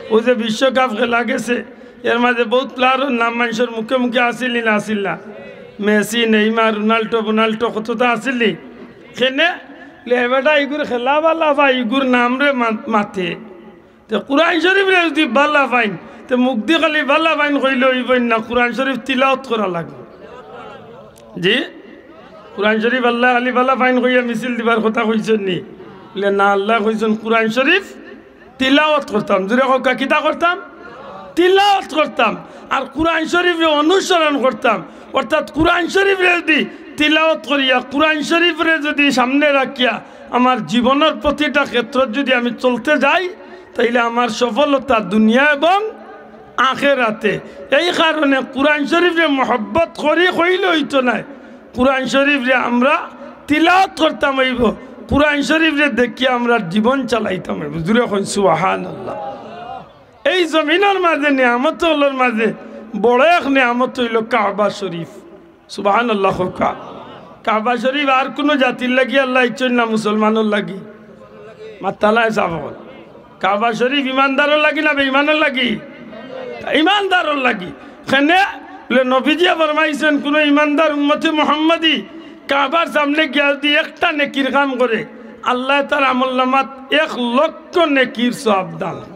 অউ যে বিশ্বকাপ খেলা গেছে, এর মাঝে বউত player অর নাম মানষর মুখে মুখে আছিল নি না আছিল না? মেসি, নেইমার, রোনাল্ডো, বোনাল্ডো কততা আছিল নি? কেনে? লে বেটা ইগুর খেলা বালা পায়, ইগুর নামরে মা-, মাতে। তে কুরআন শরীফরে যুদি বালা পাইন, তে মুখদি খালি বালা পাইন কইলে অইবো না, কুরআন শরীফ তিলাওত করা লাগবো। জি, কুরআন শরীফ আল্লায় খালি বালা পাইন কইয়া মিছিল দিবার কথা কইছইন নি? বলে, "না, আল্লায় কইছইন কুরআন শরীফ তিলাওত করতাম।" জুরে কউক্কা, কিতা করতাম? তিলাওত করতাম। আর কুরআন শরীফরে অনুসরণ করতাম। অর্থাৎ কুরআন শরীফরে যুদি তিলাওত করিয়া কুরআন শরীফরে যুদি সামনে রাখিয়া আমার জীবনর প্রতিটা ক্ষেত্রত যুদি আমি চলতে যাই, তাইলে আমার সফলতা দুনিয়া এবং আখেরাতে। এই কারণে কুরআন শরীফরে মহব্বত করি কইলে অইতো নায়, কুরআন শরীফরে আমরা তিলাওত করতাম অইবো, কুরআন শরীফরে দেখিয়া আমরা জীবন চালাইতাম অইবো। জুরে কইন সুবহানাল্লাহ। এই জমিনর মাঝে নিয়ামত অকলর মাঝে বড় এক নিয়ামত অইলো কাবা শরীফ। সুবহানাল্লাহ কউক্কা। কাবা শরীফ আর কুনু জাতির লাগি আল্লায় আনছইন না, মুসলমানর লাগি। মাত্তা নাই চাও। কাবা শরীফ ইমানদারর লাগি না বেইমানর লাগি? ইমানদারর লাগি। কেনে? বলে, নবীজিয়ে ফরমাইছইন, কুনু ইমানদার উম্মতে মুহাম্মদী কাবার সামনে গিয়া যুদি একটা নেকির কাম করে, আল্লায় তার আমলনামাত এক লক্ষ নেকির সওয়াব দান করে।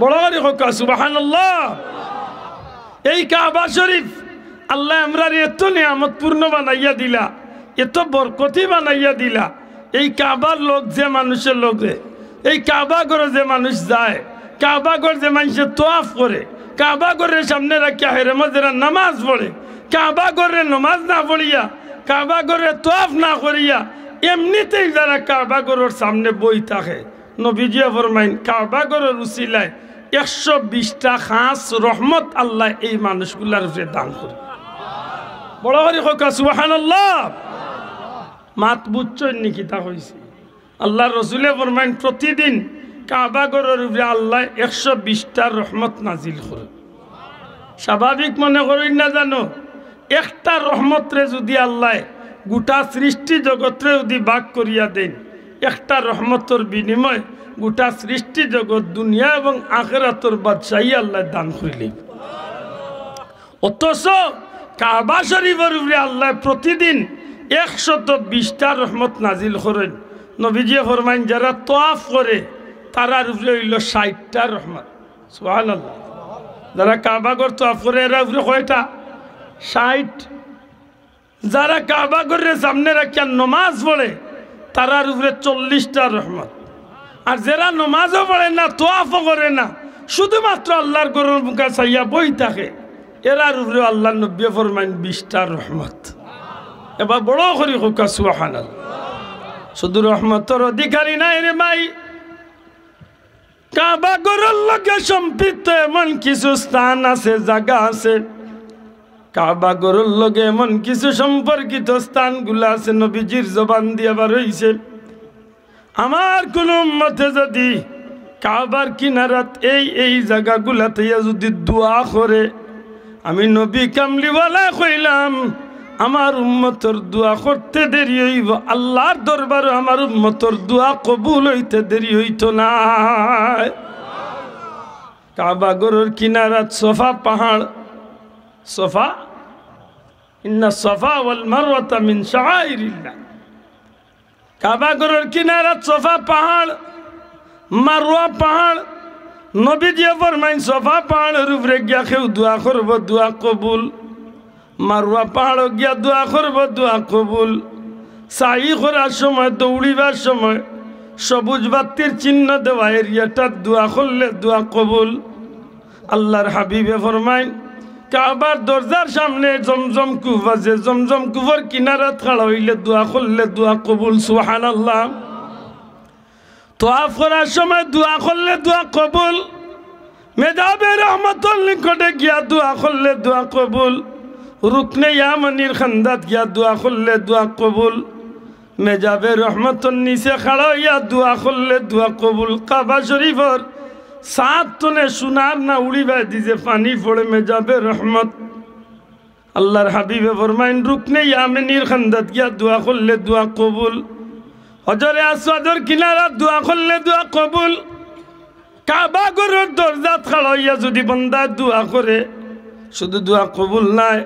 বড় করি কউক্কা সুবহানাল্লাহ। এই কাবা শরীফ আল্লায় আমরারে এত নিয়ামতপূর্ণ বানাইয়া দিলা, এত বরকতি বানাইয়া দিলা। এই কাবার লগ যে মানুষর লগে, এই কাবা ঘরো যে মানুষ যায়, কাবা ঘর যে মানষে তোয়াফ করে, কাবা ঘরর সামনে রাখিয়া হেরেমো যেরা নামাজ পড়ে, কাবা ঘরর নামাজ না পড়িয়া, কাবা ঘরর তোয়াফ না করিয়া, এমনিতেই যেরা কাবা ঘরর সামনে বই থাকে, নবীজিয়ে ফরমাইন, কাবা ঘরর উসিলায় একশো বিশটা খাস রহমত আল্লায় এই মানুষগুলার উপরে দান করে। বড় করি কউক্কা সুবহানাল্লাহ। মাত বুঝছইন নি কিতা কইছি? আল্লার রসুলে ফরমাইন, প্রতিদিন কাবা ঘরর উপরে আল্লায় একশো বিশটা রহমত নাজিল করে। স্বাভাবিক মনে করইন না জানো, একটা রহমতরে যুদি আল্লায় গুটা সৃষ্টি জগতরে যুদি ভাগ করিয়া দেইন, একটা রহমতর বিনিময়ে গুটা সৃষ্টি জগত, দুনিয়া এবং আখেরাতর বাদশাহী আল্লায় দান করিলে। অথচ কাবা শরীফর উপরে আল্লায় প্রতিদিন একশত বিশটা রহমত নাজিল করইন। নবীজিয়ে ফরমাইন, যেরা তোয়াফ করে, তারার উপরে অইলো ষাইটটা রহমত। সুবহানাল্লাহ। যেরা কাবা ঘর তোয়াফ করে, এরার উপরে কয়টা? ষাইট। যেরা কাবা ঘররে সামনে রাখিয়া নমাজ পড়ে, তারার উপরে চল্লিশটা রহমত। আর যেরা নমাজও পড়ে না, তোয়াফও করে না, শুধুমাত্র আল্লার ঘরর মুখা চাইয়া বই থাকে, এরার উপরে আল্লার নবীয়ে ফরমাইন বিশটা রহমত। এবার বড় করি কউক্কা সুবহানাল্লাহ। শুধু রহমতর অধিকারী নায় রে ভাই, কাবা ঘরর লগে সম্পৃক্ত এমন কিছু স্থান আছে, জাগা আছে, কাবা ঘরর লগে এমন কিছু সম্পর্কিত স্থানগুলা আছে, নবীজির জবান দিয়া বার অইছে, আমার কুনু উম্মতে যুদি কাবার কিনারাত এই এই জাগাগুলাত আইয়া যুদি দোয়া করে, আমি নবী কামলিওয়ালায় কইলাম, আমার উম্মতর দোয়া করতে দেরি অইবো, আল্লার দরবারো আমার উম্মতর দোয়া কবুল অইতে দেরি অইতো নায়। কাবা ঘরর কিনারাত সফা পাহাড়, সফা, ইন্না সফা ওয়াল মারওয়াতা মিন শাআইরিল্লাহ। কাবা ঘরর কিনারাত সফা পাহাড়, মারওয়া পাহাড়। নবীজিয়ে ফরমাইন, সফা পাহাড়র উপরে গিয়া কেউ দোয়া করবো, দোয়া কবুল। মারওয়া পাহাড়ো গিয়া দোয়া করবো, দোয়া কবুল। সাই করার সময়, দৌড়িবার সময় সবুজ বাত্তির চিহ্ন দেওয়া এরিয়াটাত দোয়া করলে দোয়া কবুল। আল্লার হাবিবে ফরমাইন, কাবার দরজার সামনে জমজম কূপ আছে, জমজম কূপর কিনারাত খাড়া অইলে দোয়া করলে দোয়া কবুল। সুবহানাল্লাহ। তোয়াফ করার সময় দোয়া করলে দোয়া কবুল। মেজাবে রহমতর নিকটে গিয়া দোয়া করলে দোয়া কবুল। রুকনে ইয়ামানির খান্দাত গিয়া দোয়া করলে দোয়া কবুল। মেজাবে রহমতর নিচে খাড়া অইয়া দোয়া করলে দোয়া কবুল। কাবা শরীফর ছাদ তনে সোনার নাউড়ি বায়দি যে পানি পড়ে মেজাবে রহমত। আল্লার হাবিবে ফরমাইন, রুকনে ইয়ামানির খান্দাত গিয়া দোয়া করলে দোয়া কবুল। হজরে আসওয়াদর কিনারাত দোয়া করলে দোয়া কবুল। কাবা ঘরর দরজাত খাড়া অইয়া যুদি বন্দায় দোয়া করে, শুধু দোয়া কবুল নায়,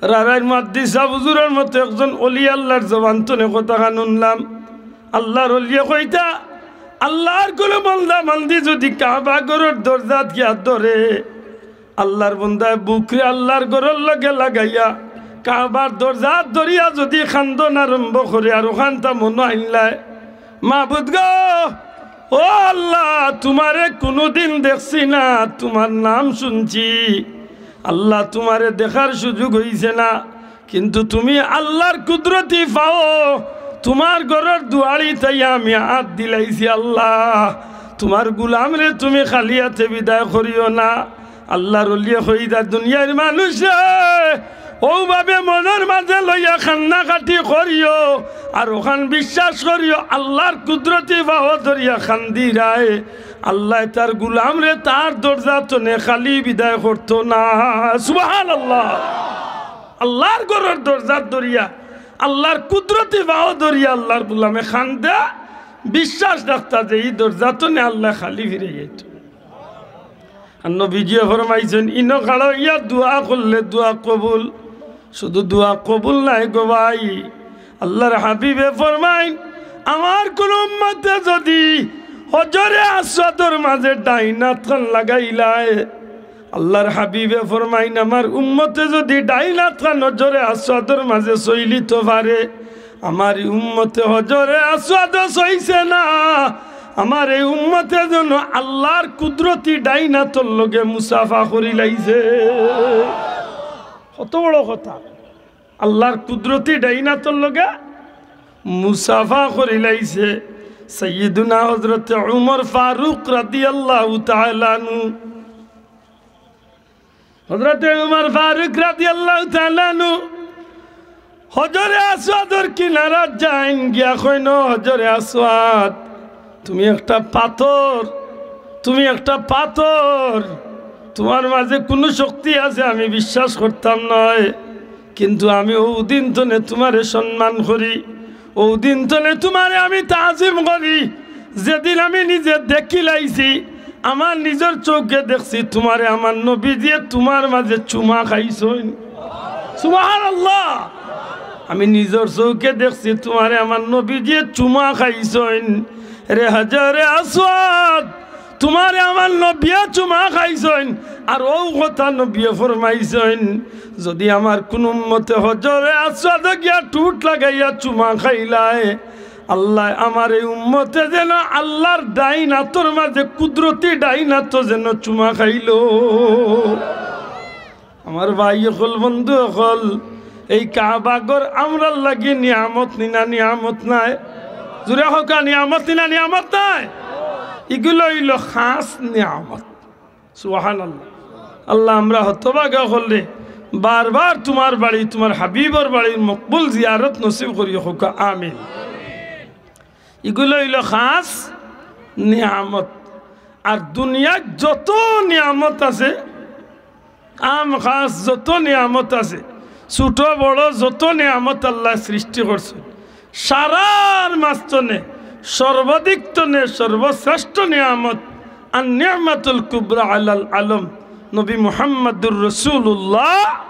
রারাইর মুহাদ্দিস সাব হুজুরর মতো একজন অলি আল্লার জবান তনে কথাখান হুনলাম। আল্লার অলিয়ে কইতা, আল্লার কুনু বন্দা বান্দি যুদি কাবা ঘরর দরজাত গিয়া ধরে, আল্লার বন্দায় বুকরে আল্লার ঘরর লগে লাগাইয়া কাবার দরজাত ধরিয়া যুদি কান্দন আরম্ভ করে আর অখানতা মনো আইনলায়, মাবুদ গো, ও আল্লাহ, তুমারে কুনুদিন দেখছি না, তুমার নাম শুনছি। আল্লাহ, তুমারে দেখার সুযোগ অইছে না, কিন্তু তুমি আল্লার কুদরতি পাও, তুমার ঘরর দুয়ারি তাই আমি আত দিলাইছি। আল্লাহ, তুমার গুলামরে তুমি খালি আতে বিদায় করিও না। আল্লার অলিয়ে কইতা, দুনিয়ার মানুষরে, অউ ভাবে মনর মাঝে লইয়া কান্নাকাটি করিও, আর অখান বিশ্বাস করিও, আল্লার কুদরতি পাও ধরিয়া কান্দিরায়, আল্লায় তার গুলামরে তার দরজা তনে খালি বিদায় করতো না। সুবহানাল্লাহ। আল্লার ঘরর দরজাত ধরিয়া, আল্লার কুদরতি পাও ধরিয়া আল্লার গুলামে কান্দে, বিশ্বাস রাখতা যে ই দরজা তনে আল্লায় খালি ফিরাই যাইতো। আর নবীজিয়ে ফরমাইছইন, ইনো খাড়া অইয়া দোয়া করলে দোয়া কবুল। শুধু দোয়া কবুল নায় গো ভাই, আল্লার হাবিবে ফরমাইন, আমার কুনু উম্মতে যুদি হজরে আসওয়াদর মাঝে ডাইন আতখান লাগাইলায়, আল্লার হাবিবে ফরমাইন, আমার উম্মতে যুদি ডাইন আতখান হজরে আসওয়াদর মাঝে ছইলিতো পারে, আমার ই উম্মতে হজরে আসওয়াদো ছইছে না, আমার ই উম্মতে যেন আল্লার কুদরতি ডাইন আতর লগে মুসাফা করিলাইছে। কত বড় কথা, আল্লার কুদরতি ডাইন আতর লগে মুসাফা করিলাইছে। সাইয়্যিদুনা হযরতে উমর ফারুক রাদিয়াল্লাহু তাআলা আনহু, হযরতে উমর ফারুক রাদিয়াল্লাহু তাআলা আনহু হজরে আসওয়াদর কিনারাত যাইন, গিয়া কইন, "ও হজরে আসওয়াদ, তুমি একটা পাথর, তুমি একটা পাথর, তুমার মাঝে কুনু শক্তি আছে আমি বিশ্বাস করতাম নায়, কিন্তু আমি অউ দিন তনে তুমারে সম্মান করি, অউ দিন তনে তুমারে আমি তাজিম করি। যেদিন আমি নিজে দেখিলাইছি, আমার নিজর চউখে দেখছি তুমারে আমার নবীজিয়ে তুমার মাঝে চুমা খাইছইন।" সুবহানাল্লাহ। আমি নিজর চউখে দেখছি তুমারে আমার নবীজিয়ে চুমা খাইছইন। রে হজরে আসওয়াদ, তুমারে আমার নবিয়ে চুমা খাইছইন, আর অউ কথা নবিয়ে ফরমাইছইন, যুদি আমার কুনু উম্মতে হজরে আসওয়াদো গিয়া ঠুট লাগাইয়া চুমা খাইলায়, আল্লায় আমার ই উম্মতে যেন আল্লার ডাইন আতর মাঝে কুদরতি ডাইন আতো যেন চুমা খাইলো। আমার ভাই অকল, বন্ধু অকল, এই কাবা ঘর আমরার লাগি নিয়ামত নি না নিয়ামত নায়? জুরে কউক্কা, নিয়ামত নি না নিয়ামত নায়? ইগুলা অইলো খাছ নিয়ামত। সুবহানাল্লাহ। আল্লাহ, আমরা হতভাগা অকলরে বারবার তুমার বাড়ি, তুমার হাবিবর বাড়ির মকবুল জিয়ারত নসিব করিও, কউক্কা আমিন। ইগুলা অইলো খাছ নিয়ামত। আর দুনিয়াত যত নিয়ামত আছে, আম খাস যত নিয়ামত আছে, ছোট বড় যত নিয়ামত আল্লায় সৃষ্টি করছইন, সারার মাঝখানে সর্বাধিক তনে সর্বশ্রেষ্ঠ নিয়ামত, আর নিয়ামাতুল কুবরা আলাল আলম, নবী মুহাম্মাদুর রাসূলুল্লাহ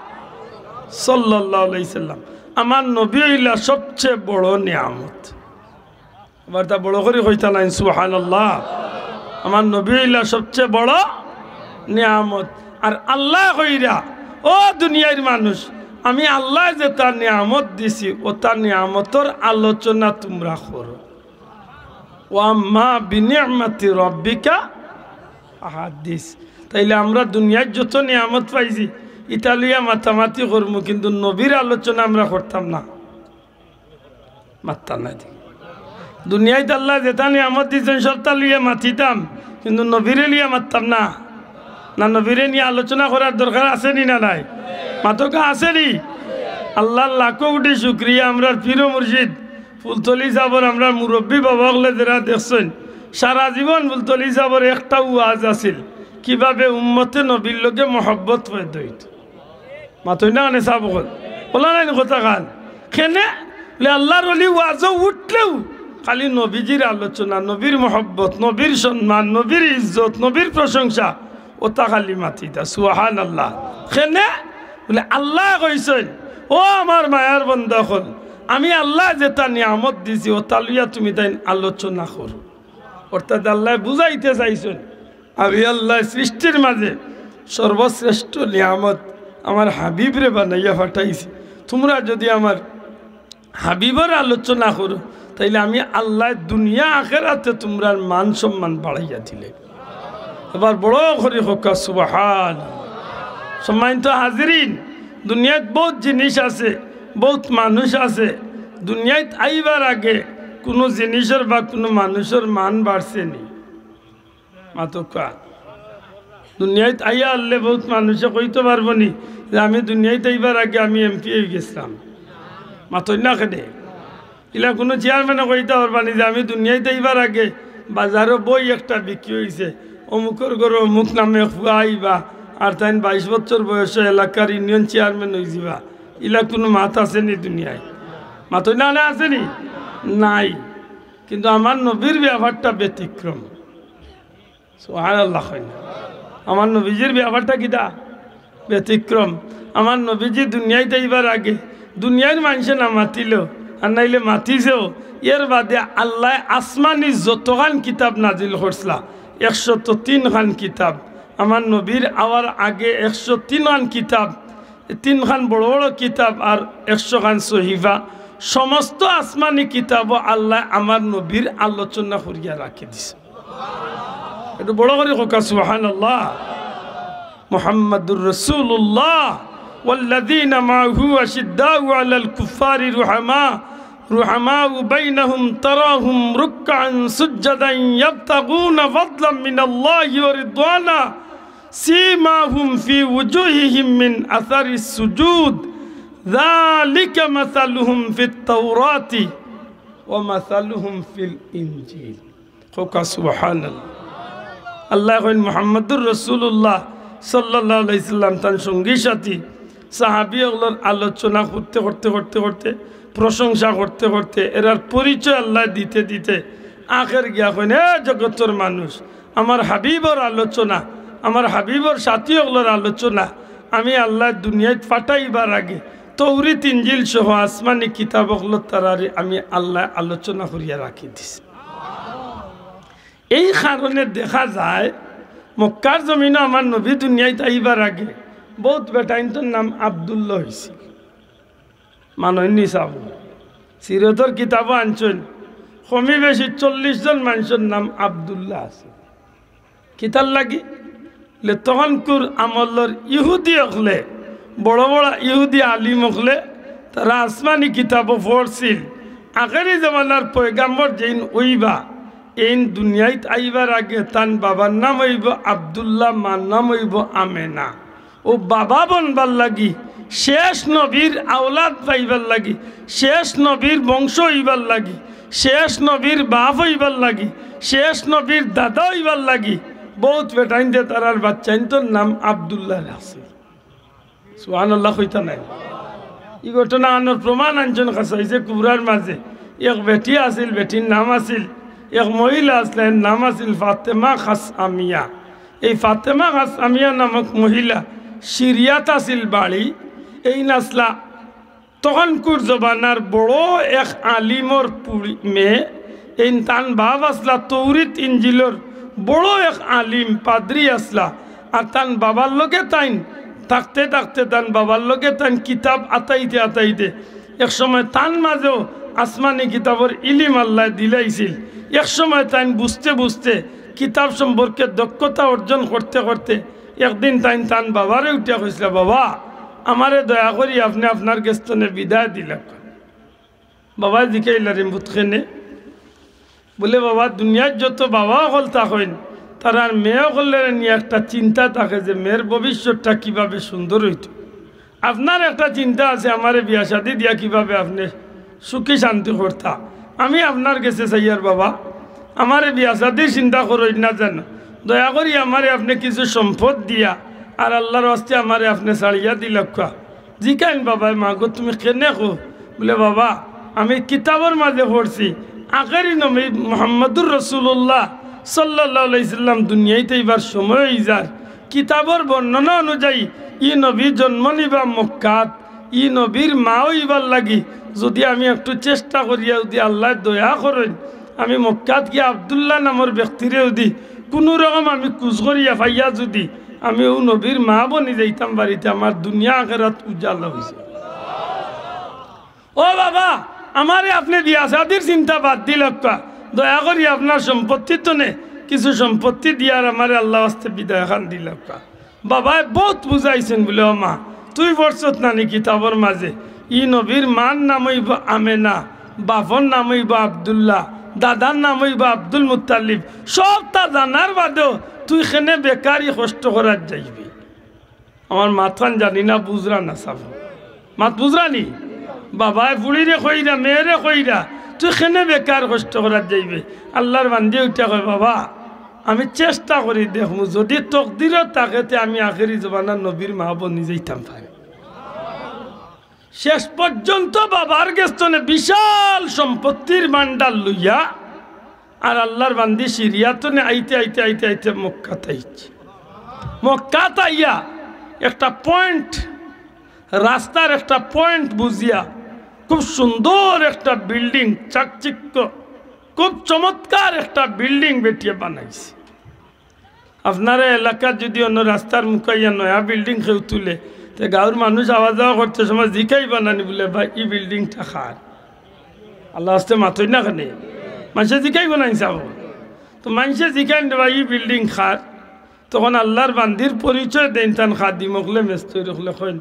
সাল্লাল্লাহু আলাইহি সাল্লাম। আমার নবী অইলা সবচেয়ে বড় নিয়ামত। আবার তা বড় করি কইতা নাইন, সুবহানাল্লাহ। আমার নবী অইলা সবচেয়ে বড় নিয়ামত। আর আল্লায় কইরা, "ও দুনিয়ার মানুষ, আমি আল্লায় যেতা নিয়ামত দিছি, অতা নিয়ামতর আলোচনা তুমরা করো।" "ওয়া আম্মা বিনি'মাতি রাব্বিকা ফাহাদ্দিস।" তাইলে আমরা দুনিয়ার যত নিয়ামত পাইছি, ইতা লইয়া মাতামাতি করমু, কিন্তু নবীর আলোচনা আমরা করতাম না। মাততা নায় দি। দুনিয়াত আল্লায় যেতা নিয়ামত দিছইন, সবতা লইয়া মাতিতাম, কিন্তু নবীরে লইয়া মাততাম না। না, নবীরে নিয়া আলোচনা করার দরকার আছে নি না নাই? মাতউক্কা, আছে নি? আল্লার লাখো কোটি শুকরিয়া, আমরার পীর ও মুর্শিদ ফুলতলি সাবর, আমরার মুরব্বি বাবা অকলে যেরা দেখছইন, সারা জীবন ফুলতলি সাবর একটা ওয়াজ আছিল, কিভাবে উম্মতে নবীর লগে মহব্বত পয়দা অইতো। মাতইন না কেনে সাব অকল? অলা নাইন কথা খান। কেনে? বলে আল্লার অলি ওয়াজো উঠলেউ খালি নবীজির আলোচনা, নবীর মহব্বত, নবীর সম্মান, নবীর ইজ্জত, নবীর প্রশংসা, অতা খালি মাতিতা। সুবহানাল্লাহ। কেনে? বলে আল্লায় কইছইন, "ও আমার মায়ার বন্দা অকল, আমি আল্লায় যেতা নিয়ামত দিছি, অতা লইয়া তুমিতাইন আলোচনা করো।" অর্থাৎ আল্লায় বুঝাইতে চাইছইন, আমি আল্লায় সৃষ্টির মাঝে সর্বশ্রেষ্ঠ নিয়ামত আমার হাবিবরে বানাইয়া পাঠাইছি। তুমরা যুদি আমার হাবিবর আলোচনা করো, তাইলে আমি আল্লায় দুনিয়া আখেরাতে তুমরার মান সম্মান বাড়াইয়া দিলে। আবার বড় করি কউক্কা সুবহান। সম্মানিত হাজিরিন, দুনিয়াত বউত জিনিস আছে, বউত মানুষ আছে। দুনিয়াত আইবার আগে কুনু জিনিসর বা কুনু মানুষর মান বাড়ছে নি? মাতউক্কা। দুনিয়াত আইয়া হারলে বউত মানুষে কইতো পারবো নি যে আমি দুনিয়াত আইবার আগে আমি এমপি অইগেছলাম? মাতইন না কেনে? ইলা কুনু চেয়ারম্যানে কইতা পারবা নি যে আমি দুনিয়াত আইবার আগে বাজারো বই একটা বিক্রি অইছে, অমুকর ঘরো অমুক নামে ফুয়া আইবা, আর তাইন বাইশ বছর বয়সো এলাকার ইউনিয়ন চেয়ারম্যান অইযিবা? ইলা কুনু মাত আছে নি দুনিয়াত? মাতইন না, না আছে নি? নাই। কিন্তু আমার নবীর ব্যাপারটা ব্যতিক্রম। সুবহানাল্লাহ কইন। আমার নবীজির ব্যাপারটা কিতা? ব্যতিক্রম। আমার নবীজি দুনিয়াত আইবার আগে দুনিয়ার মানষে না মাতিলেও, আর নাইলে মাতিছেও, এর বাদে আল্লায় আসমানি যতখান কিতাব নাজিল করছলা, একশত তিন খান কিতাব। আমার নবীর আওয়ার আগে একশত তিন খান কিতাব, তিন খান বড় বড় কিতাব আর একশো খান সহিফা, সমস্ত আসমানি কিতাবো আল্লায় আমার নবীর আলোচনা করিয়া রাখি দিছে। একটু বড় করি কউক্কা সুবহানাল্লাহ। মুহাম্মাদুর রাসূলুল্লাহ, ওয়াল্লাযীনা মাআহু আশিদ্দাউ আলাল কুফফারি রুহামা, রুহামাউ বাইনাহুম, তারাহুম রুক্কাআন সুজ্জাদান ইয়াবতাগুনা ফাদলাম মিনাল্লাহি ওয়া রিদওয়ানা, সীমাহুম ফি উজুহিহিম মিন আসারিস সুজুদ, যালিকা মাসালুহুম ফিত তাওরাতি ওয়া মাসালুহুম ফিল ইনজিল। কউক্কা সুবহানাল্লাহ। আল্লায় কইন, মুহাম্মাদুর রাসূলুল্লাহ সাল্লাল্লাহু আলাইহি সাল্লাম তান সঙ্গী সাথী সাহাবী অকলর আলোচনা করতে করতে করতে করতে, প্রশংসা করতে করতে, এরার পরিচয় আল্লায় দিতে দিতে আখের গিয়া কইন, "এ জগতর মানুষ, আমার হাবিবর আলোচনা, আমার হাবিবর সাথী অকলর আলোচনা আমি আল্লায় দুনিয়াত পাঠাইবার আগে তৌরিত ইনজিল সহ আসমানি কিতাব অকলত তারারে আমি আল্লায় আলোচনা করিয়া রাখি দিছি।" এই কারণে দেখা যায় মক্কার জমিনো আমার নবী দুনিয়াত আইবার আগে বউত বেটাইন্তর নাম আব্দুল্লাহ অইছিল। মানইন নি সাব? সিরতর কিতাবো আনছইন, কমি বেশি চল্লিশ জন মানষর নাম আব্দুল্লাহ আছে। কিতার লাগি? লে তখনকুর আমলর ইহুদি অকলে, বড় বড় ইহুদি আলিম অকলে, তারা আসমানি কিতাবো পড়ছিল, আখেরি জমানার পয়গাম্বর যেইন অইবা, এইন দুনিয়াত আইবার আগে তান বাবার নাম অইবো আব্দুল্লাহ, মার নাম অইবো আমেনা। অউ বাবা বনবার লাগি, শেষ নবীর আওলাদ পাইবার লাগি, শেষ নবীর বংশ অইবার লাগি, শেষ নবীর বাপ অইবার লাগি, শেষ নবীর দাদা অইবার লাগি, বউত বেটাইন্তে তারার বাচ্চাইন্তর নাম আব্দুল্লাহ রাখছে। সুবহানাল্লাহ কইতা নায়? ই ঘটনা আনর প্রমাণ আনছইন খাসাইসে কুবরার মাঝে। এক বেটি আছিল, বেটির নাম আছিল, এক মহিলা আছলা, এর নাম আছিল ফাতেমা খাসআমিয়া। এই ফাতেমা খাসআমিয়া নামক মহিলা সিরিয়াত আছিল বাড়ি। এইন আছলা তখনকুর জমানার বড় এক আলিমর পুড়ি-, মেয়ে। এইন তান বাপ আছলা তৌরিত ইঞ্জিলর বড় এক আলিম পাদ্রী আছলা। আর তান বাবার লগে তাইন থাকতে থাকতে তান বাবার লগে তাইন কিতাব আতাইতে আতাইতে এক সময় তান মাঝেও আসমানি কিতাবর ইলিম আল্লায় দিলাইছিল। এক সময় তাইন বুঝতে বুঝতে কিতাব সম্পর্কে দক্ষতা অর্জন করতে করতে একদিন তাইন তান বাবারে উঠিয়া কইছলা, "বাবা, আমারে দয়া করি আপনে আপনার গেছ থনে বিদায় দিলাউক্কা।" বাবায় জিকাইলা, "রে পুত, কেনে?" বুলে, "বাবা, দুনিয়ার যত বাবা অকল থাকইন, তারার মেয়ে অকলরে নিয়া একটা চিন্তা থাকে যে মেয়ের ভবিষ্যৎটা কিভাবে সুন্দর অইতো। আপনার একটা চিন্তা আছে, আমারে বিয়া শাদি দিয়া কিভাবে আপনে সুখী শান্তি করতা। আমি আপনার গেছে চাইয়ার বাবা, আমারে বিয়া শাদির চিন্তা করইন না যেন, দয়া করি আমারে আপনে কিছু সম্পদ দিয়া আর আল্লার ওয়াস্তে আমারে আপনে ছাড়িয়া দিলাউক্কা।" জিকাইন বাবায়, "মা গো, তুমি কেনে কও?" বুলে, "বাবা, আমি কিতাবর মাঝে পড়ছি, আখেরি নবী মুহাম্মাদুর রাসূলুল্লাহ সাল্লাল্লাহু আলাইহি সাল্লাম দুনিয়াইতে আইবার সময় অইযার। কিতাবর বর্ণনা অনুযায়ী ই নবী জন্ম নিবা মক্কাত, ই নবীর মা অইবার লাগি যুদি আমি একটু চেষ্টা করিয়া যুদি আল্লায় দয়া করইন, আমি মক্কাত গিয়া আব্দুল্লাহ নামর ব্যক্তিরে যুদি কুনু রকম আমি খুঁজ করিয়া পাইয়া যুদি আমি অউ নবীর মা বনি যাইতাম পারি তে আমার দুনিয়া আখেরাত উজালা অইযায়।" ও বাবা, আমারে আপনে বিয়া শাদির চিন্তা বাদ দিলাউক্কা, দয়া করি আপনার সম্পত্তি থনে কিছু সম্পত্তি দিয়া আর আমারে আল্লার ওয়াস্তে বিদায় খান দিলাউক্কা। বাবায় বউত বুঝাইছইন বুলে, "ও মা, তুই পড়ছত নানি কিতাবর মাঝে, ই নবীর মার নাম অইবো আমেনা, বাপর নাম অইবো আব্দুল্লাহ, দাদার নাম অইবো আব্দুল মুত্তালিব, সবতা জানার বাদেও তুই কেনে বেকার ই কষ্ট করাত যাইবে?" আমার মাতখান জানি না বুঝরা না সাব, মাত বুঝরা নি? বাবায় ফুড়িরে কইরা, মেয়েরে কইরা, "তুই কেনে বেকার কষ্ট করাত যাইবে?" আল্লার বান্দিয়ে উঠিয়া কয়, "বাবা, আমি চেষ্টা করি দেখমু, যুদি তকদিরো থাকে তে আমি আখেরি জমানার নবীর মা বনি যাইতাম পারি।" শেষ পর্যন্ত বাবার গেছ থনে বিশাল সম্পত্তির ভান্ডার লইয়া আর আল্লার বান্দি সিরিয়া থনে আইতে আইতে আইতে আইতে মক্কাত আইছে। মক্কাত আইয়া একটা পয়েন্ট, রাস্তার একটা পয়েন্ট বুঝিয়া খুব সুন্দর একটা বিল্ডিং, চাকচিক্য, খুব চমৎকার একটা বিল্ডিং বেটিয়ে বানাইছে। আপনারা এলাকাত যুদি অন্য রাস্তার মুখাইয়া নয়া বিল্ডিং কেউ তুলে, তে গাঁওর মানুষ আওয়া যাওয়া করতে সময় জিকাইবা নানি বুলে, "ভাই, ই বিল্ডিংটা কার?" আল্লার ওয়াস্তে মাতইন না কেনে? মানষে জিকাইবা নানি সাব? তো মানষে জিকাইন, "রে ভাই, ই বিল্ডিং কার?" তখন আল্লার বান্দির পরিচয় দেইন, তান খাদিম অকলে, মেস্তরি অকলে কইন,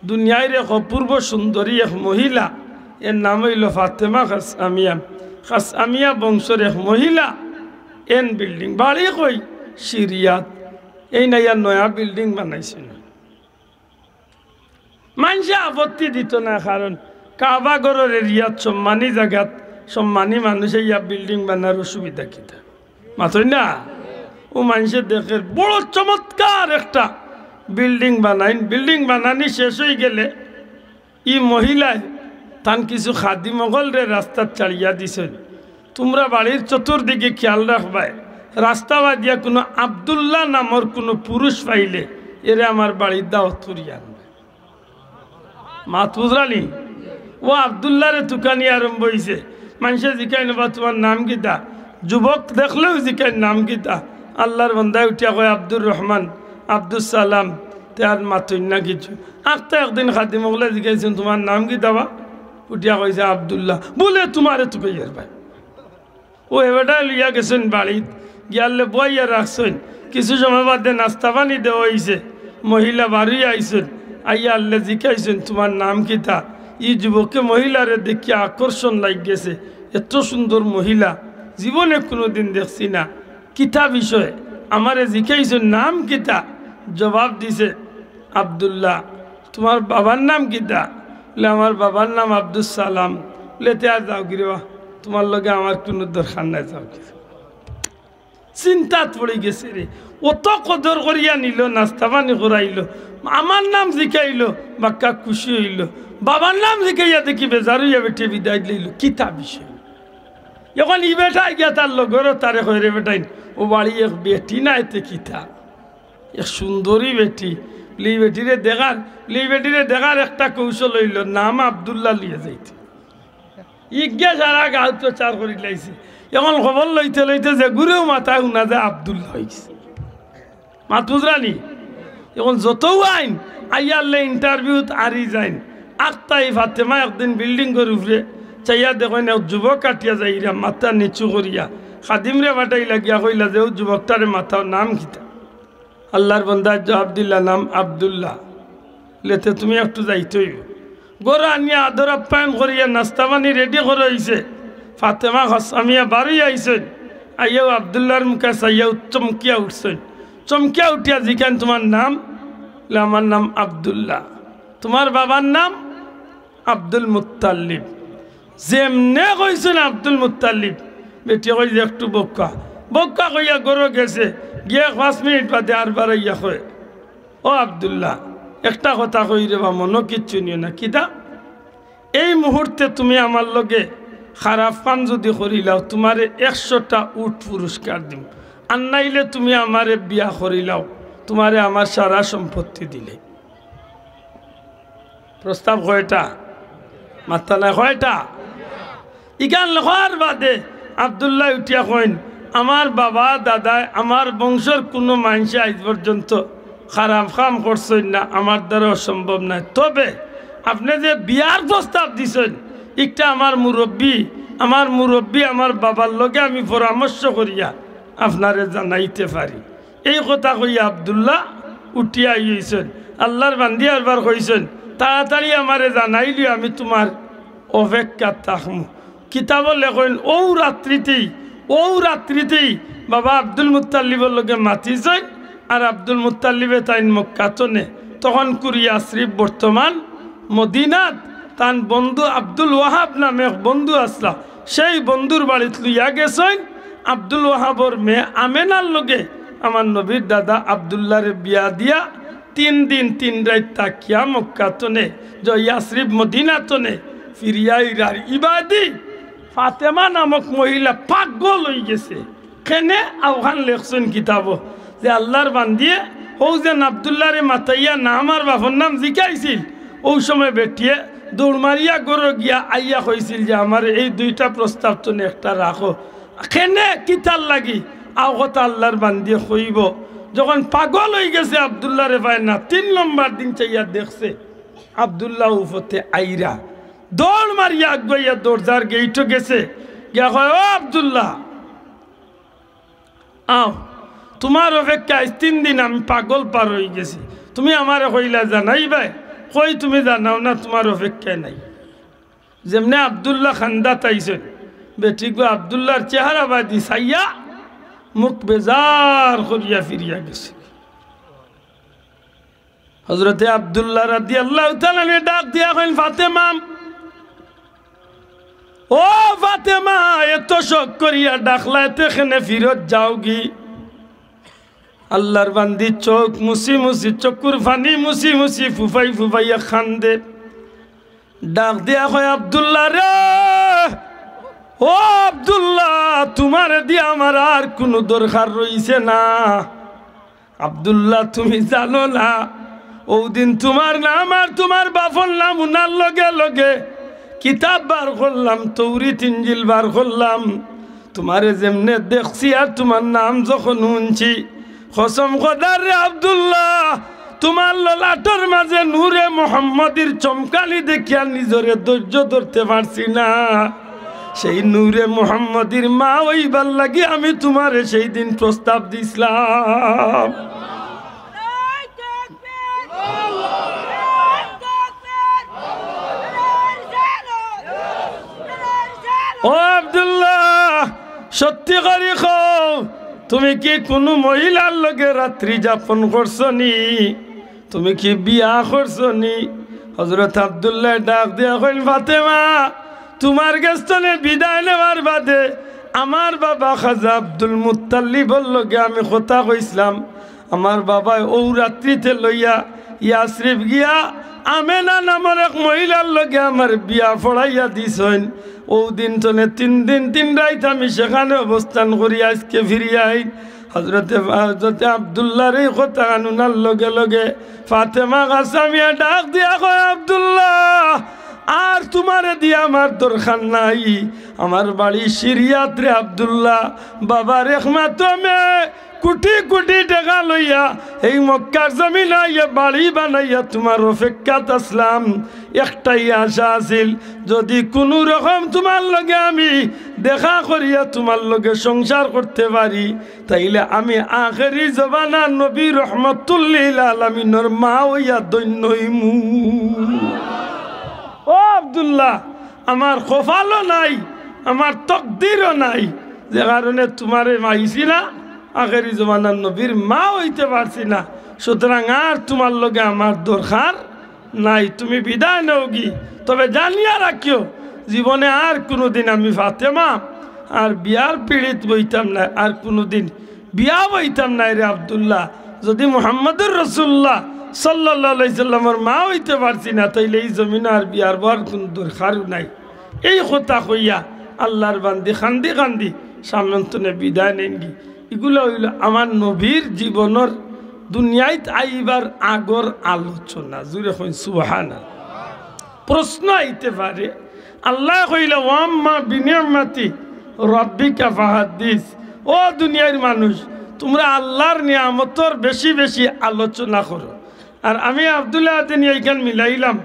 "দুনিয়ার এক অপূর্ব সুন্দরী এক মহিলা, এর নাম অইলো ফাতেমা খাসআমিয়া, খাসআমিয়া বংশর এক মহিলা, এন বিল্ডিং, বাড়ি কই? সিরিয়াত, এইন আইয়া নয়া বিল্ডিং বানাইছে না।" মানষে আপত্তি দিতো না, কারণ কাবা ঘরর এরিয়াত সম্মানী জাগাত সম্মানী মানুষ আইয়া বিল্ডিং বানার অসুবিধা কিতা? মাতইন না? অউ মানষে দেখের বড় চমৎকার একটা বিল্ডিং বানাইন, বিল্ডিং বানানি শেষ অইগেলে ই মহিলায় তান কিছু খাদিম অকলরে রাস্তাত ছাড়িয়া দিছইন, "তুমরা বাড়ির চতুর্দিকে খেয়াল রাখবায়, রাস্তা বাদিয়া কুনু আব্দুল্লাহ নামর কুনু পুরুষ পাইলে এরে আমার বাড়ির দাওয়াত করিয়া আনবায়।" মাত বুঝরা নি? অউ আব্দুল্লাহরে তুকানি আরম্ভ অইছে। মানষে জিকাইন, "বা তুমার নাম কিতা?" যুবক দেখলেউ জিকাইন, "নাম কিতা?" আল্লার বান্দায় উঠিয়া কয়, "আব্দুর রহমান, আব্দুস সালাম।" তে আর মাতইন না কিছু। আখতা একদিন খাদিম অকলে জিকাইছইন, "তুমার নাম কিতা বা?" উঠিয়া কইছে, "আব্দুল্লাহ।" বুলে, "তুমারে তুকাইয়ার ভাই।" অউ এবাটায় লইয়া গেছইন বাড়িত, গিয়ালে বওয়াইয়া রাখছইন। কিছু সময় বাদে নাস্তা পানি দেওয়া অইছে, মহিলা বারইয়া আইছইন, আইয়া আল্লে জিকাইছইন, "তুমার নাম কিতা?" ই যুবকে মহিলারে দেখিয়া আকর্ষণ লাগিগেছে, "এত সুন্দর মহিলা জীবনে কুনুদিন দেখছি না, কিতা বিষয়?" আমারে জিকাইছইন, "নাম কিতা?" জবাব দিছে, "আব্দুল্লাহ।" "তুমার বাবার নাম কিতা?" বুলে, "আমার বাবার নাম আব্দুস সালাম।" বুলে, "তে আর যাওগি রে বা, তুমার লগে আমার কুনু দরকার নাই, যাওগি।" চিন্তাত পড়ি গেছে রে। অত কদর করিয়া নিল, নাস্তা পানি করাইল, আমার নাম জিকাইল, বাক্কা খুশি অইল। বাবার নাম জিকাইয়া দেখি বেজার অইয়া বেটিয়ে বিদায় লইল। কিতা বিষয়? এখন ই বেটায় গিয়া তার লগরও তারে কয়, "রে বেটাইন, অউ বাড়ি এক বেটি নায় তে কিতা? এক সুন্দরী বেটি।" বলে, "ই বেটিরে দেখার, বলে, ই বেটিরে দেখার একটা কৌশল অইল, নাম আব্দুল্লাহ লইয়া যাইতে।" ইগিয়া সারা গাঁওত প্রচার করিলাইছে। এখন খবর লইতে লইতে যেগুরেউ মাতায় হুনা যায় আব্দুল্লাহ অইছে। মাত বুঝরানি? এখন যতউ আইন, আইয়ারলে interviewত আরি যাইন। আখতাই ফাতেমা একদিন buildingর উপরে চাইয়া দেখইন এক যুবক আটিয়া যাইরা, মাথা নিচু করিয়া। খাদিমরে পাঠাইলা গিয়া কইলা যে, "অউ যুবকটারে মাতাও, নাম কিতা?" আল্লার বন্দায় জুয়াব দিলা, "নাম আব্দুল্লাহ।" বলে, "তে তুমি একটু যাইতে অইবো।" ঘরো আনিয়া আদর আপ্যায়ন করিয়া নাস্তা পানি ready করা অইছে। ফাতেমা খসামিয়া বারইয়া আইছইন। আইয়াউ আব্দুল্লাহর মুখে চাইয়াউ চমকিয়া উঠছইন। চমকিয়া উঠিয়া জিকাইন, "তুমার নাম?" বলে, "আমার নাম আব্দুল্লাহ।" "তুমার বাবার নাম?" "আব্দুল মুত্তাল্লিব।" যেমনে কইছইন আব্দুল মুত্তাল্লিব, বেটিয়ে কয় যে, "একটু বউক্কা।" বউক্কা কইয়া ঘরো গেছে, গিয়া পাঁচ মিনিট বাদে আরবার আইয়া কয়, "ও আব্দুল্লাহ, একটা কথা কই রে বা, মনো কিচ্ছু নিও না।" "কিতা?" "এই মুহূর্তে তুমি আমার লগে খারাপ কাম যুদি করিলাও, তুমারে একশোটা উট পুরস্কার দিমু, আর নাইলে তুমি আমারে বিয়া করিলাও, তুমারে আমার সারা সম্পত্তি দিলে।" প্রস্তাব কয়টা? মাত্তা নাই, কয়টা? ইখান লেখার বাদে আব্দুল্লায় উঠিয়া কইন, "আমার বাবা দাদায়, আমার বংশর কুনু মানষে আইজ পর্যন্ত খারাপ কাম করছইন না, আমার দ্বারা অসম্ভব নায়। তবে আপনে যে বিয়ার প্রস্তাব দিছইন, ইকটা আমার মুরব্বি, আমার মুরব্বি আমার বাবার লগে আমি পরামর্শ করিয়া আপনারে জানাইতে পারি।" এই কথা কইয়া আব্দুল্লাহ উঠিয়া আইছইন। আল্লার বান্দি আরবার কইছইন, "তাড়াতাড়ি আমারে জানাইলিও, আমি তুমার অপেক্ষাত থাকমু।" কিতাবো লেখইন, অউ রাত্রিতেই, অউ রাত্রিতেই বাবা আব্দুল মুত্তাল্লিবর লগে মাতিছইন। আর আব্দুল মুত্তাল্লিবে তাইন মক্কা থনে, তখনকুর ইয়াসরিব বর্তমান মদিনাত, তান বন্ধু আব্দুল ওয়াহাব নামে এক বন্ধু আছলা, সেই বন্ধুর বাড়িত লইয়া গেছইন। আব্দুল ওয়াহাবর মেয়ে আমেনার লগে আমার নবীর দাদা আব্দুল্লারে বিয়া দিয়া তিন দিন তিন রাইত থাকিয়া মক্কা থনে, যে ইয়াসরিব মদিনা থনে ফিরিয়া আইরার। ইবাদি ফাতেমা নামক মহিলা পাগল অইগেছে। কেনে? অউখান লেখছইন কিতাবো যে আল্লার বান্দিয়ে হউ যেন আব্দুল্লারে মাতাইয়া নাম আর বাপর নাম জিকাইছিল, অউ সময় বেটিয়ে দৌড় মারিয়া ঘরো গিয়া আইয়া কইছিল যে, "আমারে এই দুইটা প্রস্তাব থনে একটা রাখো।" কেনে? কিতার লাগি? অউ কথা আল্লার বান্দিয়ে কইবো। যখন পাগল অইগেছে, আব্দুল্লারে পায় না, তিন নম্বর দিন চাইয়া দেখছে আব্দুল্লা উফতে আইরা, দৌড় মারিয়া আগুয়াইয়া দরজার গেইটো গেছে, গিয়া কয়, "ও আব্দুল্লা, আও, তুমার অপেক্ষায় আইজ তিন দিন আমি পাগল পার অইগেছি। তুমি আমারে কইলা জানাইবায়, কই তুমি জানাও না, তুমার অপেক্ষায় নাই।" যেমনে আব্দুল্লা কান্দাত আইছইন, বেটিগু আব্দুল্লার চেহারা বাদি চাইয়া মুখ বেজার করিয়া ফিরিয়া গেছে। হজরতে আব্দুল্লাহ রাদিয়াল্লাহু তাআলা আনহু ডাক দিয়া কইন, "ফাতেমা, ও ফাতেমা, এত শখ করিয়া ডাকলায় তে কেনে ফিরত যাওগি?" আল্লার বান্দি চউখ মুছি মুছি, চকুর পানি মুছি মুছি, ফুফাই ফুফাইয়া কান্দে। ডাক দিয়া কয়, "আব্দুল্লাহ রে, ও আব্দুল্লাহ, তুমারে দিয়া আমার আর কুনু দরকার রইছে না।" আব্দুল্লাহ, তুমি জানো না, অউ দিন তুমার নাম আর তুমার বাপর নাম হুনার লগে লগে কিতাব বার করলাম, তৌরিত ইঞ্জিল বার করলাম। তুমারে যেমনে দেখছি আর তুমার নাম যখন হুনছি, কসম খোদার রে আব্দুল্লাহ, তুমার ললাটর মাঝে নূরে মুহাম্মদীর চমকানি দেখিয়া নিজরে ধৈর্য ধরতে পারছি না। সেই নূরে মুহাম্মদীর মা অইবার লাগি আমি তুমারে সেই দিন প্রস্তাব দিছলাম। ও আব্দুল্লাহ, সত্যি করি কও, তুমি কি কুনু মহিলার লগে রাত্রি যাপন করছো নি? তুমি কি বিয়া করছো নি? হজরত আব্দুল্লাহ ডাক দিয়া কইন, "ফাতেমা, তুমার গেছ থনে বিদায় নেওয়ার বাদে আমার বাবা খাজা আব্দুল মুত্তালিবর লগে আমি কথা কইছলাম। আমার বাবায় অউ রাত্রিতে লইয়া ইয়াসরিব গিয়া আমেনা নামর এক মহিলার লগে আমার বিয়া পড়াইয়া দিছইন। অউ দিন তনে তিন দিন তিন রাইত আমি সেখানে অবস্থান করি, আইজকে ফিরিয়া আইন। হজরতে, হজরতে আব্দুল্লাহর এই কথা হুনার লগে লগে ফাতেমা কাসামিয়া ডাক দিয়া কয়, "আব্দুল্লাহ, আর তুমারে দিয়া আমার দরকার নাই। আমার বাড়ি সিরিয়াত রে আব্দুল্লাহ, বাবার একমাত্র মেয়ে, কোটি কোটি টেকা লইয়া এই মক্কার জমিনো আইয়া বাড়ি বানাইয়া তুমার অপেক্ষাত আছলাম। একটাই আশা আছিল, যুদি কুনু রকম তুমার লগে আমি দেখা করিয়া তুমার লগে সংসার করতে পারি, তাইলে আমি আখেরি জমানার নবী রহমাতুল্লিল আলামিনর মা অইয়া ধন্য অইমু।" ও আব্দুল্লাহ, আমার কপালও নাই, আমার তকদিরও নাই, যে কারণে তুমারে পাইছি না, আখেরি জমানার নবীর মা অইতে পারছি না। সুতরাং আর তুমার লগে আমার দরকার নাই, তুমি বিদায় নেওগি। তবে জানিয়া রাখিও, জীবনে আর কুনুদিন আমি ফাতেমা আর বিয়ার পিড়িত বইতাম নায়, আর কুনুদিন বিয়া বইতাম নায় রে আব্দুল্লাহ। যুদি মুহাম্মদুর রাসূলুল্লাহ সাল্লাল্লাহু আলাইহি সাল্লামর মা অইতে পারছি না, তাইলে এই জমিনো আর বিয়ার বওয়ার কুনু দরকারও নাই। এই কথা কইয়া আল্লাহর বান্দি কান্দি কান্দি সামনে তনে বিদায় নেনগি। ইগুলা অইলো আমার নবীর জীবনর দুনিয়াত আইবার আগর আলোচনা। জুরে কইন সুবহানাল্লাহ। প্রশ্ন আইতে পারে, আল্লায় কইলা, "ওয়াম্মা বিনি'মাতি রাব্বিকা ফাহাদ্দিস।" ও দুনিয়ার মানুষ, তুমরা আল্লাহর নিয়ামতর বেশি বেশি আলোচনা করো। আর আমি আব্দুল্লাহ আদিনী এইখান মিলাইলাম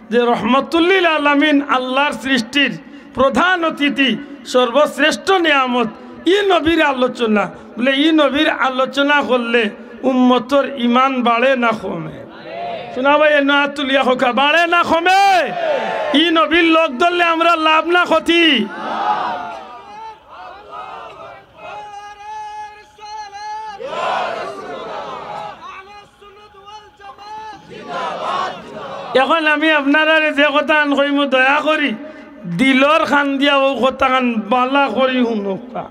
যে রহমাতুল্লিল আলামিন, আল্লাহর সৃষ্টির প্রধান অতিথি, সর্বশ্রেষ্ঠ নিয়ামত, ই নবীর আলোচনা। বলে, ই নবীর আলোচনা করলে উম্মতর ইমান বাড়ে না কমে? শুনা ভাই, এনো আত তুলিয়া কউক্কা, বাড়ে না কমে? ই নবীর লগ ধরলে আমরার লাভ না ক্ষতি? এখন আমি আপনারারে যে কথাখান কইমু, দয়া করি দিলর কান দিয়া অউ কথাখান বালা করি হুনউক্কা।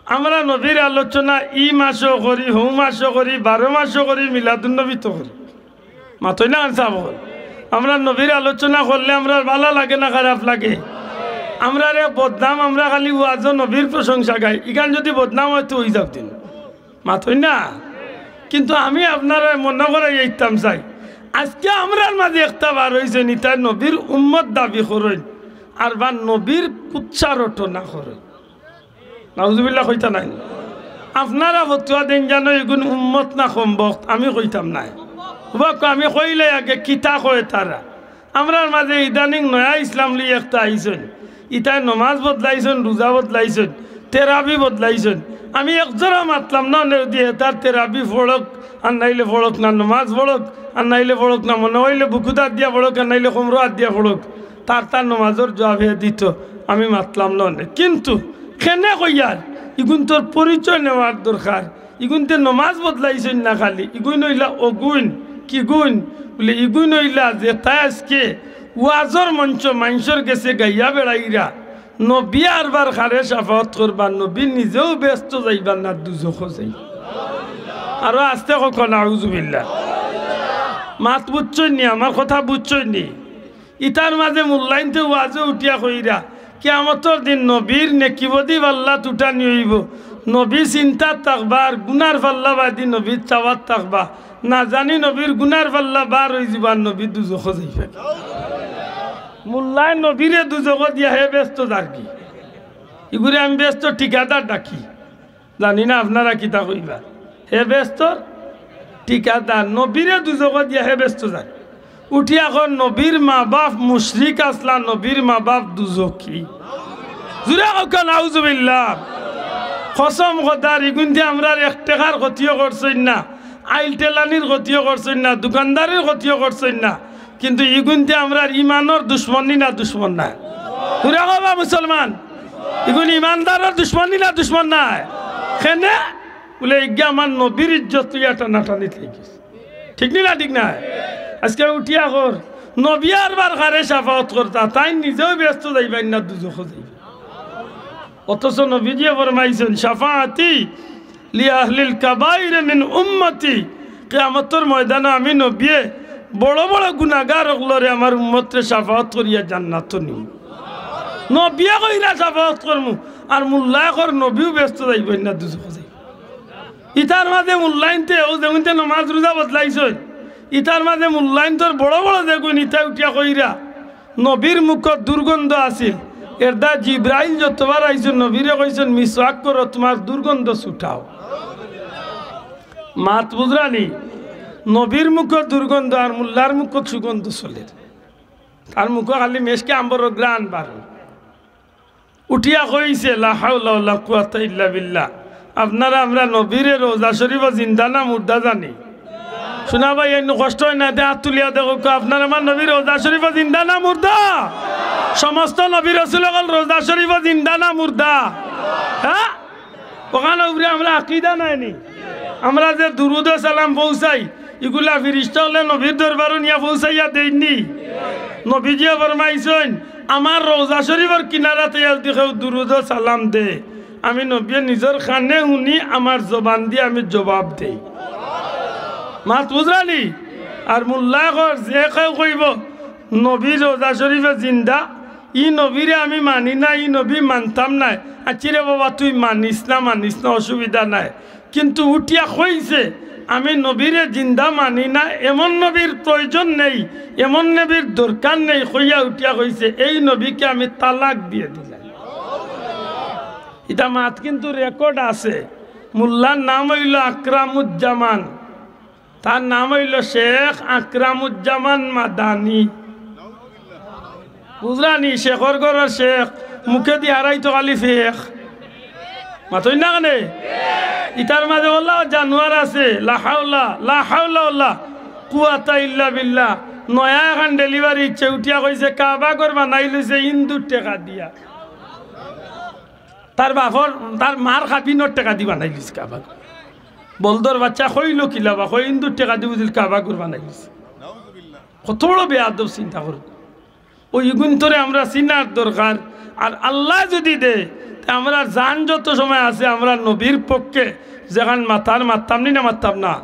আমরা নবীর আলোচনা ই মাসো করি, হউ মাসো করি, বারো মাসো করি, মিলাদুন্নবীত করি। মাতইন না খান সাব অকল। আমরা নবীর আলোচনা করলে আমরার বালা লাগে না খারাপ লাগে? আমরারে বদনাম, আমরা খালি ওয়াজো নবীর প্রশংসা গাই। ইখান যুদি বদনাম অয় তো অইযাউক দিন। মাতইন না? কিন্তু আমি আপনারারে মনো করাইতাম চাই, আইজকে আমরার মাঝে একটা বার অইছইন, ইতায় নবীর উম্মত দাবি করইন, আর বা নবীর কুৎসা রটনা করইন। নাউজুবিল্লাহ কইতা নায়? আপনারা ফতুয়া দেইন জানো ইগুন উম্মত না কমবখত, আমি কইতাম নায়। অবাক, আমি কইলে আগে কিতা কয় তারা। আমরার মাঝে ইদানিং নয়া ইসলাম লইয়া একটা আইছইন, ইতায় নমাজ বদলাইছইন, রুজা বদলাইছইন, তেরাবি বদলাইছইন। আমি একজরা মাতলাম না অনে, যুদি হেতার তেরাবি পড়উক, আর নাইলে পড়উক না, নমাজ পড়উক, আর নাইলে পড়উক না, মনো অইলে বুকুত আত দিয়া পড়উক, আর নাইলে কমরো আত দিয়া পড়উক, তার তার নমাজর জুয়াব হে দিতো, আমি মাতলাম না অনে। কিন্তু কেনে কইয়ার, ইগুনতর পরিচয় নেওয়ার দরকার। ইগুনতে নমাজ বদলাইছইন না খালি, ইগুন অইলা অগুন। কিগুন? বলে, ইগুন অইলা যেতায় আইজকে ওয়াজর মঞ্চ মানষর গেছে গাইয়া বেড়াইরা, নবী আরবার কারে শাফাআত করবা, নবী নিজেও বেহেস্তো যাইবা না দুজখো যাইবা। আরো আস্তে কউক্কা, নাউজুবিল্লাহ। মাত বুঝছইন নি? আমার কথা বুঝছইন নি? ইতার মাঝে মুল্লাইন্তে ওয়াজো উঠিয়া কইরা, কিয়ামতর দিন নবীর নেকিবদি পাল্লাত উঠানি অইবো, নবী চিন্তাত থাকবা আর গুনার পাল্লা বাদি নবীর চাওয়াত থাকবা। না জানি নবীর গুনার পাল্লা বার অইযিবো আর নবী দুজখো যাইবা। মুল্লায় নবীরে দুজখো দিয়া হে বেহেস্তো যারগি। ইগুরে আমি বেহেস্তর ঠিকাদার ডাকি। জানি না আপনারা কিতা কইবা। হে বেহেস্তর ঠিকাদার, নবীরে দুজখো দিয়া হে বেহেস্তো যায়। উঠিয়া কর, নবীর মা বাপ মুশরিক আছলা, নবীর মা বাপ দুজখি। জুরে কউক্কা, নাউজুবিল্লাহ। কসম খোদার, ইগুনতে আমরার এক টেকার ক্ষতিও করছইন না, আইল টেলানির ক্ষতিও করছইন না, দোকানদারির ক্ষতিও করছইন না। কিন্তু ইগুনতে আমরার ইমানর দুশমন নি না দুশমন নায়? পুরা কবা মুসলমান, ইগুন ইমানদারর দুশমন নি না দুশমন নায়? কেনে? বলে, ইগিয়ে আমার নবীর ইজ্জত লইয়া টানাটানি থাকি গেছে। ঠিক নি না? ঠিক নায়? আইজকে উঠিয়া কর, নবী আরবার কারে শাফাআত করতা, তাইন নিজেও বেহেস্তো যাইবা না দুজখো যাইবা। অথচ নবীজিয়ে ফরমাইছইন, "শাফাআতি লি আহলিল কাবাইর মিন উম্মতি।" কিয়ামতর ময়দানো আমি নবীয়ে বড় বড় গুনাগার অকলরে আমার উম্মতরে শাফাআত করিয়া জান্নাতো নিমু। নবীয়ে কইরা শাফাআত করমু, আর মুল্লায় কর নবীও বেহেস্তো যাইবইন না দুজখো যাইবইন। ইতার মাঝে মুল্লাইন্তে, অউ যেগুইন্তে নমাজ রোজা বদলাইছইন, ইতার মাঝে মুল্লাইন্তর বড় বড় যেগুইন ইতা উঠিয়া কইরা, নবীর মুখো দুর্গন্ধ আছিল। এরদায় জিব্রাইল যতবার আইছইন, নবীরে কইছইন, "মিসওয়াক করো, তুমার দুর্গন্ধ ছুটাও।" মাত বুঝরানি? নবীর মুখো দুর্গন্ধ আর মুল্লার মুখো সুগন্ধ চলের। তার মুখো খালি মেশকে আম্বরর ঘ্রাণ বার। উঠিয়া কইছে, "লা হাওলা ওয়ালা কুওয়াতা ইল্লা বিল্লাহ।" আপনারা আমরা নবীরে রওজা শরীফো জিন্দা না মুর্দা জানি? শুনা ভাই, এমনে কষ্ট অয় না, তে আত তুলিয়া দেখউক্কা, আপনারা আমার নবীর রওজা শরীফো জিন্দা না মুর্দা? সমস্ত নবী রসুল অকল রওজা শরীফো জিন্দা না মুর্দা? হ্যাঁ? অখান উপরে আমরা আকিদা নায়নি? আমরা যে দুরুদ ও সালাম পৌঁছাই, ইগুলা ফিরিস্তা অকলে নবীর দরবারো নিয়া পৌঁছাইয়া দেইননি? নবীজিয়ে ফরমাইছইন, "আমার রওজা শরীফর কিনারাত আইয়া যুদি কেউ দুরুদ ও সালাম দে, আমি নবীয়ে নিজর কানে হুনি, আমার জবান দি আমি জবাব দেই।" মাত বুঝরানি? আর মুল্লায় কর, যে কেউ কইবো, "নবীর রওজা শরীফো জিন্দা, ই নবীরে আমি মানি না, ই নবী মানতাম নায়।" আচ্ছা রে বাবা, তুই মানিস না, মানিস না, অসুবিধা নাই। কিন্তু উঠিয়া কইছে, "আমি নবীরে জিন্দা মানি না, এমন নবীর প্রয়োজন নেই, এমন নবীর দরকার নেই," কইয়া উঠিয়া কইছে, "এই নবীকে আমি তালাক দিয়া দিলাম।" ইতা মাত কিন্তু রেকর্ড আছে। মুল্লার নাম অইলো আকরামুজ্জামান। তার নাম অইলো শেখ আকরামুজ্জামান মাদানী। বুঝরানি? শেখর ঘরর শেখ, মুখেদি হারাইতো খালি ফেক। মাতইন না কেনে? ইতার মাঝে অলা জানোয়ার আছে, লা হাওলা, লা হাওলা ওয়ালা কুওয়াতা ইল্লা বিল্লাহ। নয়া এখান ডেলিভারি ইচ্ছে উঠিয়া কইছে, "কাবা ঘর বানাইলিছে হিন্দুর টেকা দিয়া।" তার বাফর, তার মার কাবিনর টেকা দি বানাইলিছে কাবা ঘর। বলদর বাচ্চা কইলো কিলা বা, কই হিন্দুর টেকা দি বুঝিল কাবা ঘর বানাইলিছে। কত বড় বেয়াদব চিন্তা করো। অউ ইগুইন্তরে আমরা চিনার দরকার। আর আল্লায় যুদি দে, তে আমরার জান যত সময় আছে, আমরা নবীর পক্ষে যেখান মাতার মাততাম নি না মাততাম না?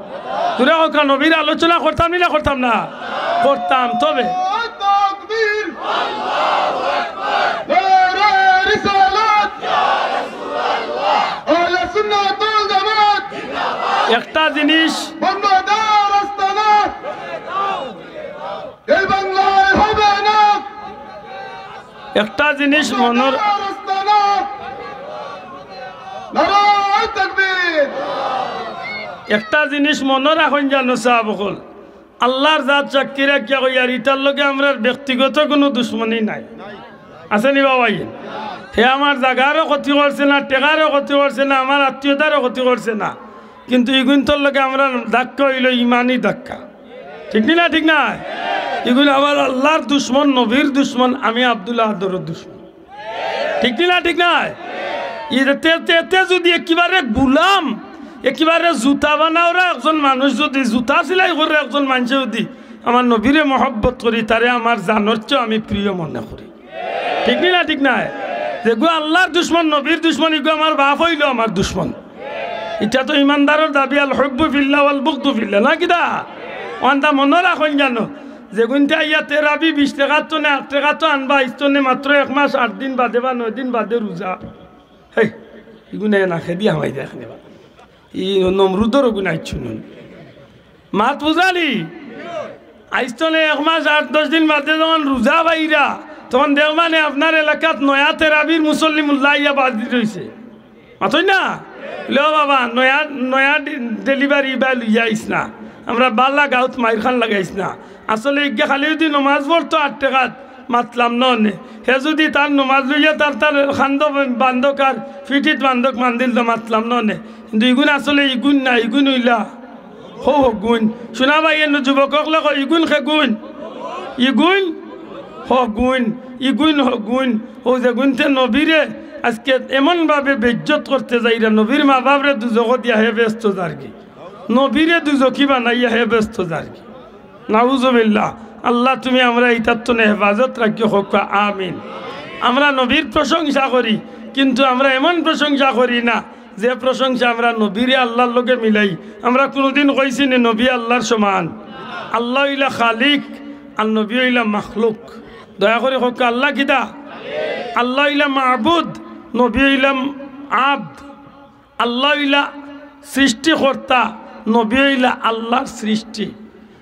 জুরে কউক্কা, নবীর আলোচনা করতাম নি না করতাম না? করতাম। তবে নারায়ে তাকবীর, নারায়ে রিসালাত, আহলে সুন্নাত ওয়াল জামাত। একটা জিনিস বন্ধ দেওয়ার আস্তানা। এই বাংলায় হবে না। একটা জিনিশ মনর, নারায়ে তাকবীর। একটা জিনিস মনো রাখইন জানো সাব অকল, আল্লার জাত সাক্ষী রাখিয়া কইয়ার, ইতার লগে আমরার ব্যক্তিগত কুনু দুশমনি নাই। আছে নি বাবা? হে আমার জাগারও ক্ষতি করছে না, টেকারও ক্ষতি করছে না, আমার আত্মীয়তারও ক্ষতি করছে না, কিন্তু ইগুইন্তর লগে আমরার ধাক্কা অইলো ইমানি ধাক্কা। ঠিক নি না? ঠিক নায়? ইগুইন আমার আল্লার দুশমন, নবীর দুশমন, আমি আব্দুল আহাদর দুশমন। ঠিক নি না? ঠিক নায়? এতে, এতে, এতে যুদি একেবারে গুলাম, একেবারে জুতা বানাওরা একজন মানুষ যুদি, জুতা সিলাই কররা একজন মানষে যুদি আমার নবীরে মহব্বত করি, তারে আমার জানর চেয়েও আমি প্রিয় মনে করি। ঠিক নি না? ঠিক নায়? যেগু আল্লার দুশমন, নবীর দুশমন, ইগু আমার বাফ অইলো আমার দুশমন। ইটা তো ইমানদারর দাবি, আল হুব্বু ফিল্লাহ ওয়াল বুগদু ফিল্লাহ, না কিতা? অখানতা মনো রাখইন জানো, যেগুইন্তে আইয়া তেরাবি বিশ টেকার তনে, আট টেকাত আনবা, আইজ তনে মাত্র এক মাস আট দিন বাদে বা নয় দিন বাদে রুজা। হেই, ইগুনে না খেদি হামাই দেখ নেবা। ই নমরুদর গুণ আইছুন। মাত বুঝালি? আইজ তনে এক মাস আট দশ দিন বাদে যখন রুজা বাইরা, তখন দেখবা নে আপনার এলাকাত নয়া তেরাবির মুসল্লি মুল্লা আইয়া বাজি রইছে। মাতইন না? লে বাবা, নয়া, নয়া ডে-, ডেলিভারি বা লইয়া আইস না। আমরা বালা গাউত মাইর খান লাগাইস না। আসলে ইগিয়ে খালি যুদি নমাজ পড়তো আট টেকাত, মাতলাম না অনে। হে যুদি তার নমাজ লইয়া তার, তার খান্দ বান্ধক আর ফিটিত বান্ধক মান্দিল তো মাতলাম না অনে। কিন্তু ইগুন আসলে ইগুন না, ইগুন অইলা হউ হগুন। শুনা ভাই, এনু যুবক অকলে কও, ইগুন খেগুন, ইগুন হগুন, ইগুন হগুন। অউ যেগুনতে নবীরে আজকে এমনভাবে বেইজ্জত করতে যাইরা, নবীর মা বাপরে দুজখো দিয়া হে বেহেস্তো যারগি। নবীরে দুজখি বানাইয়া হে বেহেস্তো যারগি। নাউজুবিল্লাহ। আল্লাহ, তুমি আমরা ইতার তনে হেফাজত রাখিও, কউক্কা আমিন। আমরা নবীর প্রশংসা করি, কিন্তু আমরা এমন প্রশংসা করি না যে প্রশংসা আমরা নবীরে আল্লাহর লগে মিলাই। আমরা কুনুদিন কইছি নি নবী আল্লাহর সমান? আল্লাহ অইলা খালিক, আর নবী অইলা মাখলুক। দয়া করি কউক্কা, আল্লাহ কিতা? আল্লাহ অইলা মাবুদ, নবী অইলা আব্দ। আল্লাহ অইলা সৃষ্টিকর্তা, নবী অইলা আল্লাহর সৃষ্টি।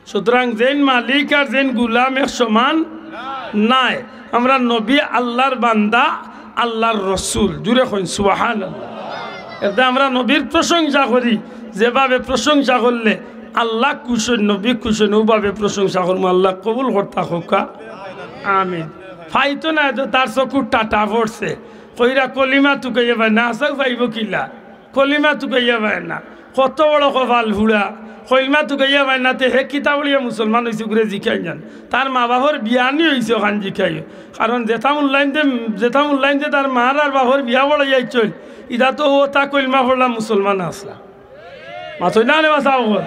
সুতরাং যেইন মালিক আর যেইন গুলাম এক সমান নায়। আমরা নবী আল্লাহর বান্দা, আল্লাহর রসুল। জুরে কইন সুবহানাল্লাহ। এতে আমরা নবীর প্রশংসা করি, যেভাবে প্রশংসা করলে আল্লাহ খুশ অইন, নবী খুশ অইন, অউভাবে প্রশংসা করমু। আল্লাহ কবুল করতা কউক্কা, আমিন। ফাইতো না তো তার চকুর টাটা পড়ছে, কইরা কলিমা তুকাইয়া পায় না, আসাও পাইবো কিলা? কলিমা তুকাইয়া পায় না। কত বড় কপাল ফুড়া, কলিমা তুকাইয়া পায় না, তে হে কিতা পড়িয়া মুসলমান অইছে, গুরে জিকাইন যান। তার মা বাফর বিয়া নি অইছে অখান জিকাইও। কারণ যেতা মুল্লাইন্তে, যেতা মুল্লাইন্তে তার মার আর বাফর বিয়া পড়াইয়া আইছইন, ইতা তো অউ তা কলিমা পড়লা মুসলমান আছলা। মাতইন না রে বা, চাও কর।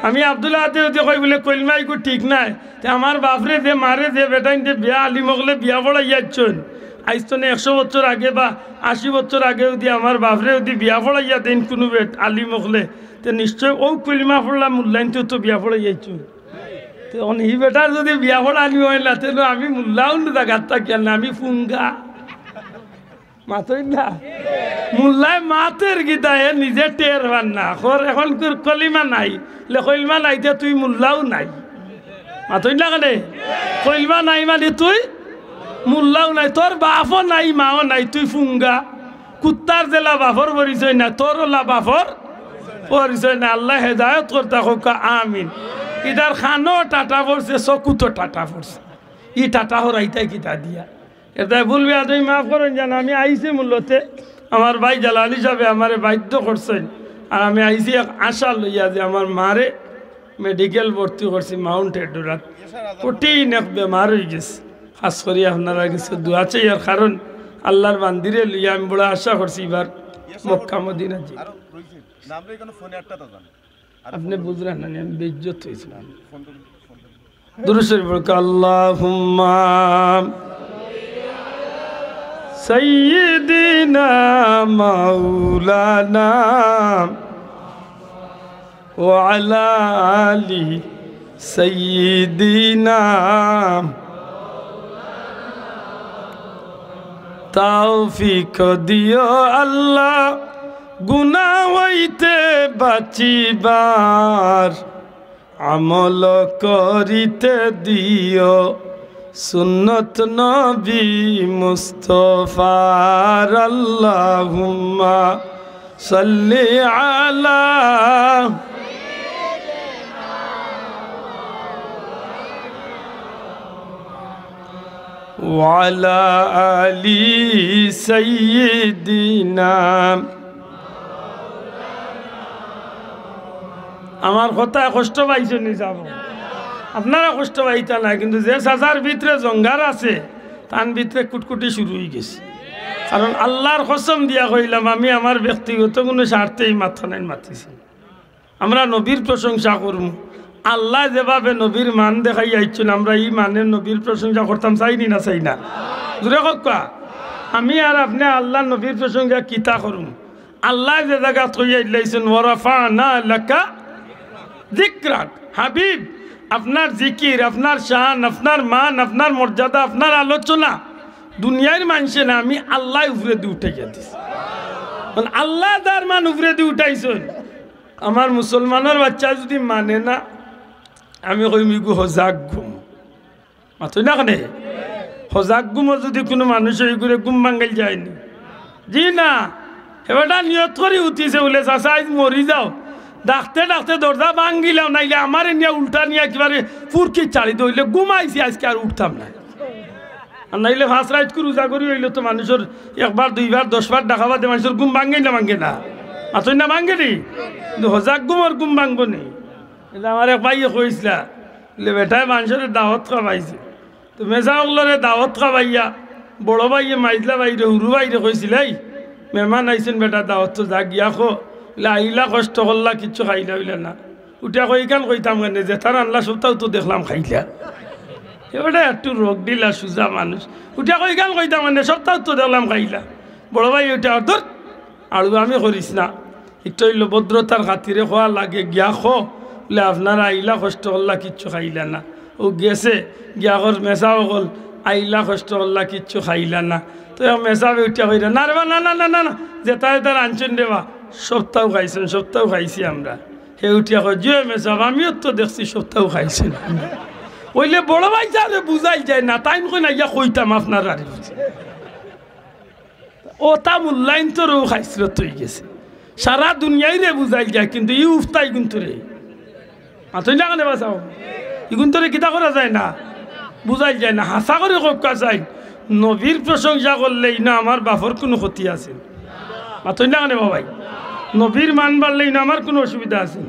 আমি আব্দুল আহাদে যদি কই বুলে কলিমা ইগু ঠিক নায়, তে আমার বাফরে যে, মারে যে, বেটাইন্তে বিয়া আলিম অকলে বিয়া পড়াইয়া আইছইন, আইজ তনে একশো বছর আগে বা আশি বছর আগে যদি আমার বাফরে যদি বিয়া পড়াইয়া দেইন কুনু বেট আলিম অকলে, তে নিশ্চয় অউ কলিমা পড়লা মুল্লাইন্তে তো বিয়া পড়াইয়া আইছইন। তে অখন ই বেটার যদি বিয়া পড়ানি অয় না, তে আমি মুল্লাও না জাগাত থাকিয়ার না, আমি ফুঙ্গা। মাতইন না। মুল্লায় মাতের কিতা, হে নিজে টের পার না। কর অখন তোর কলিমা নাই, লে কলিমা নাই, তে তুই মুল্লাও নাই। মাতইন না কেনে? কলিমা নাই মানে তুই মুল্লাও নাই, তোর বাফও নাই, মাও নাই, তুই ফুঙ্গা। কুত্তার যেলা বাফর পরিচয় না, তোর অলা বাফর পরিচয় না। আল্লায় হেদায়ত করতা কউক্কা, আমিন। ইতার কানো টাটা পড়ছে, চকুতো টাটা পড়ছে। ই টাটা হরাইতায় কিতা দিয়া? এটায় ভুল বেয়াদবি মাফ করইন যান, আমি আইছি মূলতে আমার ভাই জালালি সাবে আমারে বাধ্য করছইন, আর আমি আইছি এক আশা লইয়া যে আমার মারে মেডিকেল ভর্তি করছি মাউন্ট এডুরাত, কঠিন এক বেমার অইগেছে। খাছ করি আপনারার গেছে দোয়া চাইয়ার, কারণ আল্লার বান্দিরে লইয়া আমি বড় আশা করছি ইবার মক্কা মদিনা যাইমু। আপনে বুঝরা না নি, আমি বেইজ্জত অইছি। দুরূদ শরীফ পড়ুক্কা, আল্লাহুম্মা সাইয়্যিদিনা মাওলানা ওয়া আলা আলি সাইয়্যিদিনা। তৌফিক দিও আল্লাহ গুনা হইতে বাঁচিবার, আমল করিতে দিও সুন্নত নবী মুস্তফার। আল্লাহুম্মা সাল্লি আলা ওয়া আলা আলি সাইয়্যিদিনা। আমার কথায় কষ্ট পাইছইন নি সাব? আপনারা কষ্ট পাইতা না, কিন্তু যে চাচার ভিতরে জঙ্গার আছে, তান ভিতরে কুটকুটি শুরু অইগেছে। কারণ আল্লার কসম দিয়া কইলাম, আমি আমার ব্যক্তিগত কুনু স্বার্থে ই মাতখানাইন মাতিছি। আমরা নবীর প্রশংসা করমু। আল্লায় যেভাবে নবীর মান দেখাইয়া আইছইন, আমরা ই মানে নবীর প্রশংসা করতাম চাই নি না চাই না? জুরে কউক্কা। আমি আর আপনে আল্লার নবীর প্রশংসা কিতা করমু? আল্লায় যে জাগাত কইয়া দিলাইছইন, "ওয়া রাফা'না লাকা যিকরাক।" হাবিব, আপনার জিকির, আপনার শান, আপনার মান, আপনার মর্যাদা, আপনার আলোচনা দুনিয়ার মানষে না, আমি আল্লায় উপরেদি উঠাইয়া দিছি। কারণ আল্লায় যার মান উপরেদি উঠাইছইন, আমার মুসলমানর বাচ্চায় যুদি মানে না, আমি কইমু, "ইগু হজাগ ঘুম।" মাতইন না কেনে? হজাগ ঘুমো যুদি কুনু মানুষ অয়, ইগুরে ঘুম ভাঙ্গাইল যায় নি? জি না। হে বেটা নিয়ত করি উঠিছে বুলে, "চাচা, আইজ মরি যাও।" ডাকতে ডাকতে দরজা ভাঙ্গিলাও, নাইলে আমারে নিয়া উল্টা নিয়া একেবারে ফুরকি ছাড়ি দইলে ঘুমাইছি, আইজকে আর উঠতাম না। আর নাইলে পাঁচ রাইতকু রোজা করি অইলে তো মানুষর একবার, দুইবার, দশবার ডাকা বাদে মানুষর ঘুম ভাঙ্গে না, ভাঙ্গে না? মাতইন না, ভাঙ্গে নি? কিন্তু হজাগ ঘুমর ঘুম ভাঙ্গবো নি? ইটা আমার এক ভাইয়ে কইছলা, বুলে, "বেটায় মানষরে দাওয়াত খাবাইছে।" তো মেজা অকলরে দাওয়াত খাবাইয়া, বড় ভাইয়ে মাইজলা ভাইরে, হুরু ভাইরে কইছিল, "এই, মেহমান আইছইন বেটা, দাওয়াত তো যা গিয়া খো।" বুলে, "আইলা কষ্ট করলা, কিচ্ছু খাইলা অইলা না।" উঠিয়া কয়, "ইখান কইতাম কেনে, যেতা রানলা সবতাউ তো দেখলাম খাইলা।" হে বেটা একটু রোগ দিলা, সুজা মানুষ। উঠিয়া কয়, "ইখান কইতাম কেনে, সবতাউ তো দেখলাম খাইলা।" বড় ভাই উঠিয়া কর, "ধুর, আড়ুয়ামি করিস না।" ইটা অইলো ভদ্রতার খাতিরে কওয়া লাগে, গিয়া কও, বলে, "আপনারা আইলা কষ্ট করলা, কিচ্ছু খাইলা না।" অউ গেছে, গিয়া কর, "মেসাব অকল, আইলা কষ্ট করলা, কিচ্ছু খাইলা না।" তো এক মেসাবে উঠিয়া কইরা, "না রে বা, না, না, না, না, না, যেতা যেতা রানছইন রে বা, সবতাউ খাইছইন, সবতাউ খাইছি আমরা।" হে উঠিয়া কয়, "জি অয় মেসাব, আমিও তো দেখছি সবতাউ খাইছইন।" অইলে বড় ভাইসাবরে বুঝাইল যায় না, তাইন কইন আইয়া কইতাম আপনারারে। অতা মূল্যায়ন তো রৌ খাইছলত অইগেছে। সারা দুনিয়াইরে বুঝাইল যায়, কিন্তু ই উফতা ইগুনতরে। মাতইন না কেনে বা চাও? ইগুনতরে কিতা করা যায় না? বুঝাইল যায় না। হাছা করি কউক্কা চাই, নবীর প্রশংসা করলে ইনো আমার বাপর কুনু ক্ষতি আছে? মাতইন না কেনে বা ভাই? নবীর মান বাড়লে ইনো আমার কুনু অসুবিধা আছে?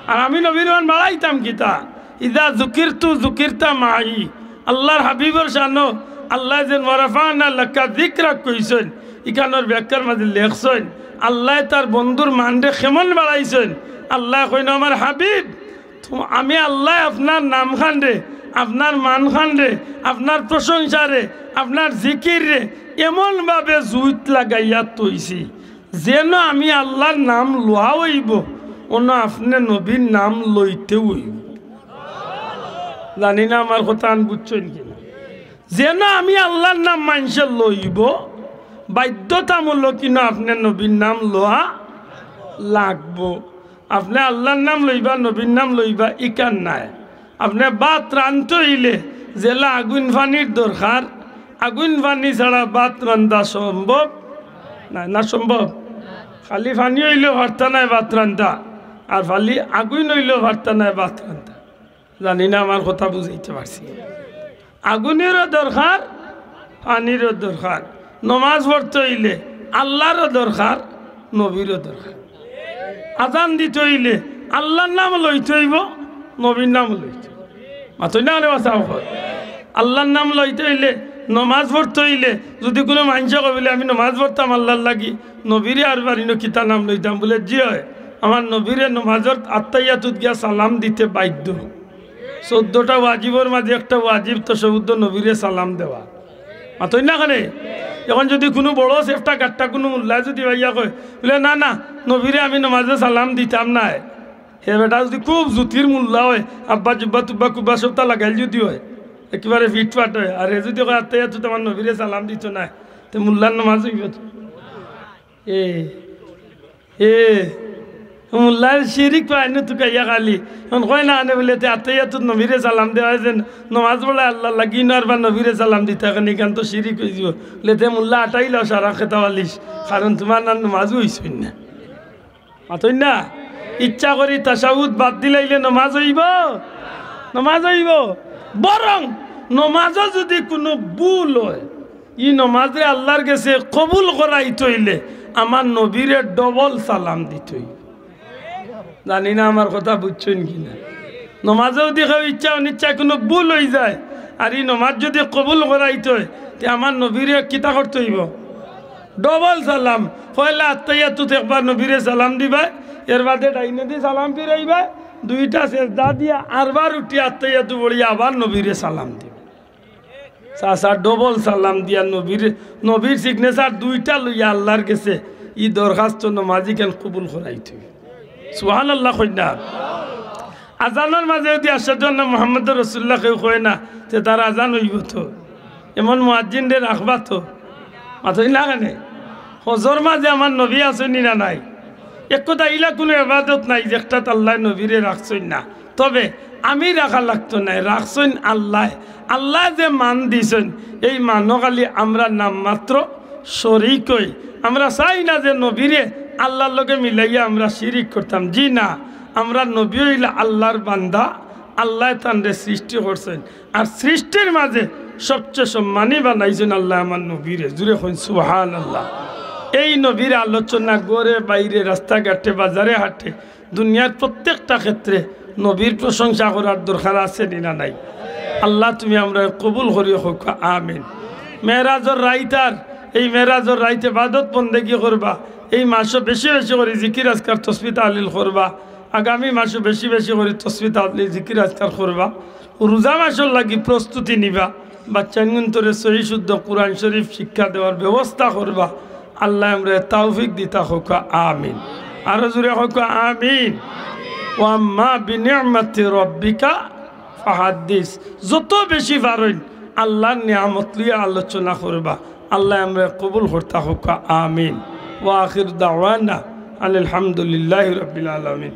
আর আমি নবীর মান বাড়াইতাম কিতা? ইযা যুকিরতু যুকিরতা মাই। আল্লার হাবিবর শানো আল্লায় যেন "ওয়া রাফা'না লাকা যিকরাক" কইছইন, ইখানর ব্যাখ্যার মাঝে লেখছইন, আল্লায় তার বন্ধুর মানরে কেমন বাড়াইছইন। আল্লায় কইন, "আমার হাবিব, তু-, আমি আল্লায় আপনার নামখানরে, আপনার মানখানরে, আপনার প্রশংসারে, আপনার জিকিররে এমনভাবে জুইত লাগাইয়া থইছি, যেন আমি আল্লার নাম লওয়া অইবো, অনো আপনে নবীর নাম লইতে অইবো।" জানি না আমার কথাখান বুঝছইন কিনা। যেন আমি আল্লার নাম মানষে লইবো, বাধ্যতামূলক ইনো আপনে নবীর নাম লওয়া লাগবো। আপনে আল্লার নাম লইবা, নবীর নাম লইবা, ইখান নায়। আপনে ভাত রানতে অইলে যেলা আগুইন পানির দরকার, আগুইন পানি ছাড়া ভাত রান্দা সম্ভব নায়, না সম্ভব? খালি পানি অইলেও পারতা নায় ভাত রান্দা, আর খালি আগুইন অইলেও পারতা নায় ভাত রান্দা। জানি না আমার কথা বুঝাইতে পারছি। আগুনেরও দরকার, পানিরও দরকার। নমাজ পড়তে অইলে আল্লারও দরকার, নবীরও দরকার। আজান দিতে অইলে আল্লার নাম লইতে অইবো, নবীর নাম লইতে অইবো। মাতইন না কেনে বা চাও? আল্লার নাম লইতে অইলে, নমাজ পড়তে অইলে, যুদি কুনু মানষে কয় বুলে, "আমি নমাজ পড়তাম আল্লার লাগি, নবীরে আর বাড়িনো কিতা নাম লইতাম?" বুলে, "জি অয়, আমার নবীরে নমাজর আত্তাহিয়াতুত গিয়া সালাম দিতে বাধ্য।" চৌদ্দটা ওয়াজিবর মাঝে একটা ওয়াজিব তো শুধু নবীরে সালাম দেওয়া। মাতইন না কেনে? এখন যুদি কুনু বড় সেফটা গাট্টা কুনু মুল্লায় যুদি ভাইয়া কয়, বুলে, "না, না, নবীরে আমি নমাজে সালাম দিতাম নায়।" হে বেটা যুদি খুব জুতির মুল্লা অয়, আব্বা জুব্বা তুব্বা কুব্বা সবতা লাগাইল যুদি অয়, একেবারে ফিটফাট অয়, আর হে যুদি কয়, "আত্তাহিয়াতুত আমার নবীরে সালাম দিতো নায়", তে মুল্লার নমাজ অইবো তো? এ, এ, মুল্লায় শিরিক পায় না তুকাইয়া খালি। এখন কয় না আনে বুলে, "তে আত্তাহিয়াতুত নবীরে সালাম দেওয়া অয় যে নমাজ পড়া আল্লার লাগি, ইনো আর বা নবীরে সালাম দিতা কেনে, ইখান তো শিরিক অইযিবো।" বুলে, "তে মুল্লা আটাইলাও সারা খেতা বালিশ, কারণ তুমার না নমাজও অইছইন না।" মাতইন না? ইচ্ছা করি তাশাহুদ বাদ দিলাইলে নমাজ অইবো? নমাজ অইবো। বরং নমাজও যুদি কুনু ভুল অয়, ই নমাজরে আল্লার গেছে কবুল করাইতে অইলে আমার নবীরে ডবল সালাম দিতে অইবো। জানি না আমার কথা বুঝছইন কিনা। নমাজও যুদি কেউ ইচ্ছা অনিচ্ছা কুনু ভুল অইযায়, আর ই নমাজ যুদি কবুল করাইতে অয়, তে আমার নবীরে কিতা করতে অইবো? ডবল সালাম। পয়লা আত্তাহিয়াতুত একবার নবীরে সালাম দিবায়, এরবাদে ডাইনেদি সালাম ফিরাইবায়, দুইটা সেজদা দিয়া আরবার উঠি আত্তাহিয়াতু পড়িয়া আবার নবীরে সালাম দিবায়। চাচা ডবল সালাম দিয়া নবীর, নবীর সিগনেচার দুইটা লইয়া আল্লার গেছে ই দরখাস্ত নমাজিখান কবুল করাইতে অইবো। সুবহানাল্লাহ কইন না? আজানর মাঝে যুদি আশহাদু আন্না মুহাম্মাদুর রাসূলুল্লাহ কেউ কয় না, তে তার আজান অইবো তো? এমন মুয়াজ্জিনরে রাখবা তো? মাতইন না কেনে? হজর মাঝে আমার নবী আছইন নি না নাই? এক কথা, ইলা কুনু এবাদত নাই যেটাত আল্লায় নবীরে রাখছইন না। তবে আমি রাখা লাগতো নায়, রাখছইন আল্লায়। আল্লায় যে মান দিছইন, এই মানো খালি আমরা নামমাত্র শরিক অই। আমরা চাই না যে নবীরে আল্লার লগে মিলাইয়া আমরা শিরিক করতাম। জি না, আমরার নবী অইলা আল্লার বান্দা, আল্লায় তানরে সৃষ্টি করছইন। আর সৃষ্টির মাঝে সবচেয়ে সম্মানী বানাইছইন আল্লায় আমার নবীরে। জুরে কইন সুবহানাল্লাহ। এই নবীর আলোচনা ঘরে বাইরে, রাস্তাঘাটে, বাজারে হাটে, দুনিয়ার প্রত্যেকটা ক্ষেত্রে নবীর প্রশংসা করার দরকার আছে নি না নাই? আল্লাহ তুমি আমরারে কবুল করিও কউক্কা, আমিন। মেরাজর রাইত আর এই মেরাজর রাইত এবাদত বন্দেগি করবা, এই মাসো বেশি বেশি করি জিকির আজকার তসবি তাহলিল করবা, আগামী মাসো বেশি বেশি করি তসবি তাহলিল জিকির আজকার করবা, রোজা মাসর লাগি প্রস্তুতি নিবা, বাচ্চাইনগুন্তরে সহি শুদ্ধ কোরআন শরীফ শিক্ষা দেওয়ার ব্যবস্থা করবা। আল্লায় আমরারে তৌফিক দিতা কউক্কা, আমিন। আরো জোরে কউক্কা, আমিন। ওয়া আম্মা বিনি'মাতি রাব্বিকা ফাহাদ্দিস। যত বেশি পারইন আল্লার নিয়ামত লইয়া আলোচনা করবা। আল্লায় আমরারে কবুল করতা কউক্কা, আমিন। ওয়া আখির দাওয়ানা আনিল হামদুলিল্লাহি রাব্বিল আলামিন।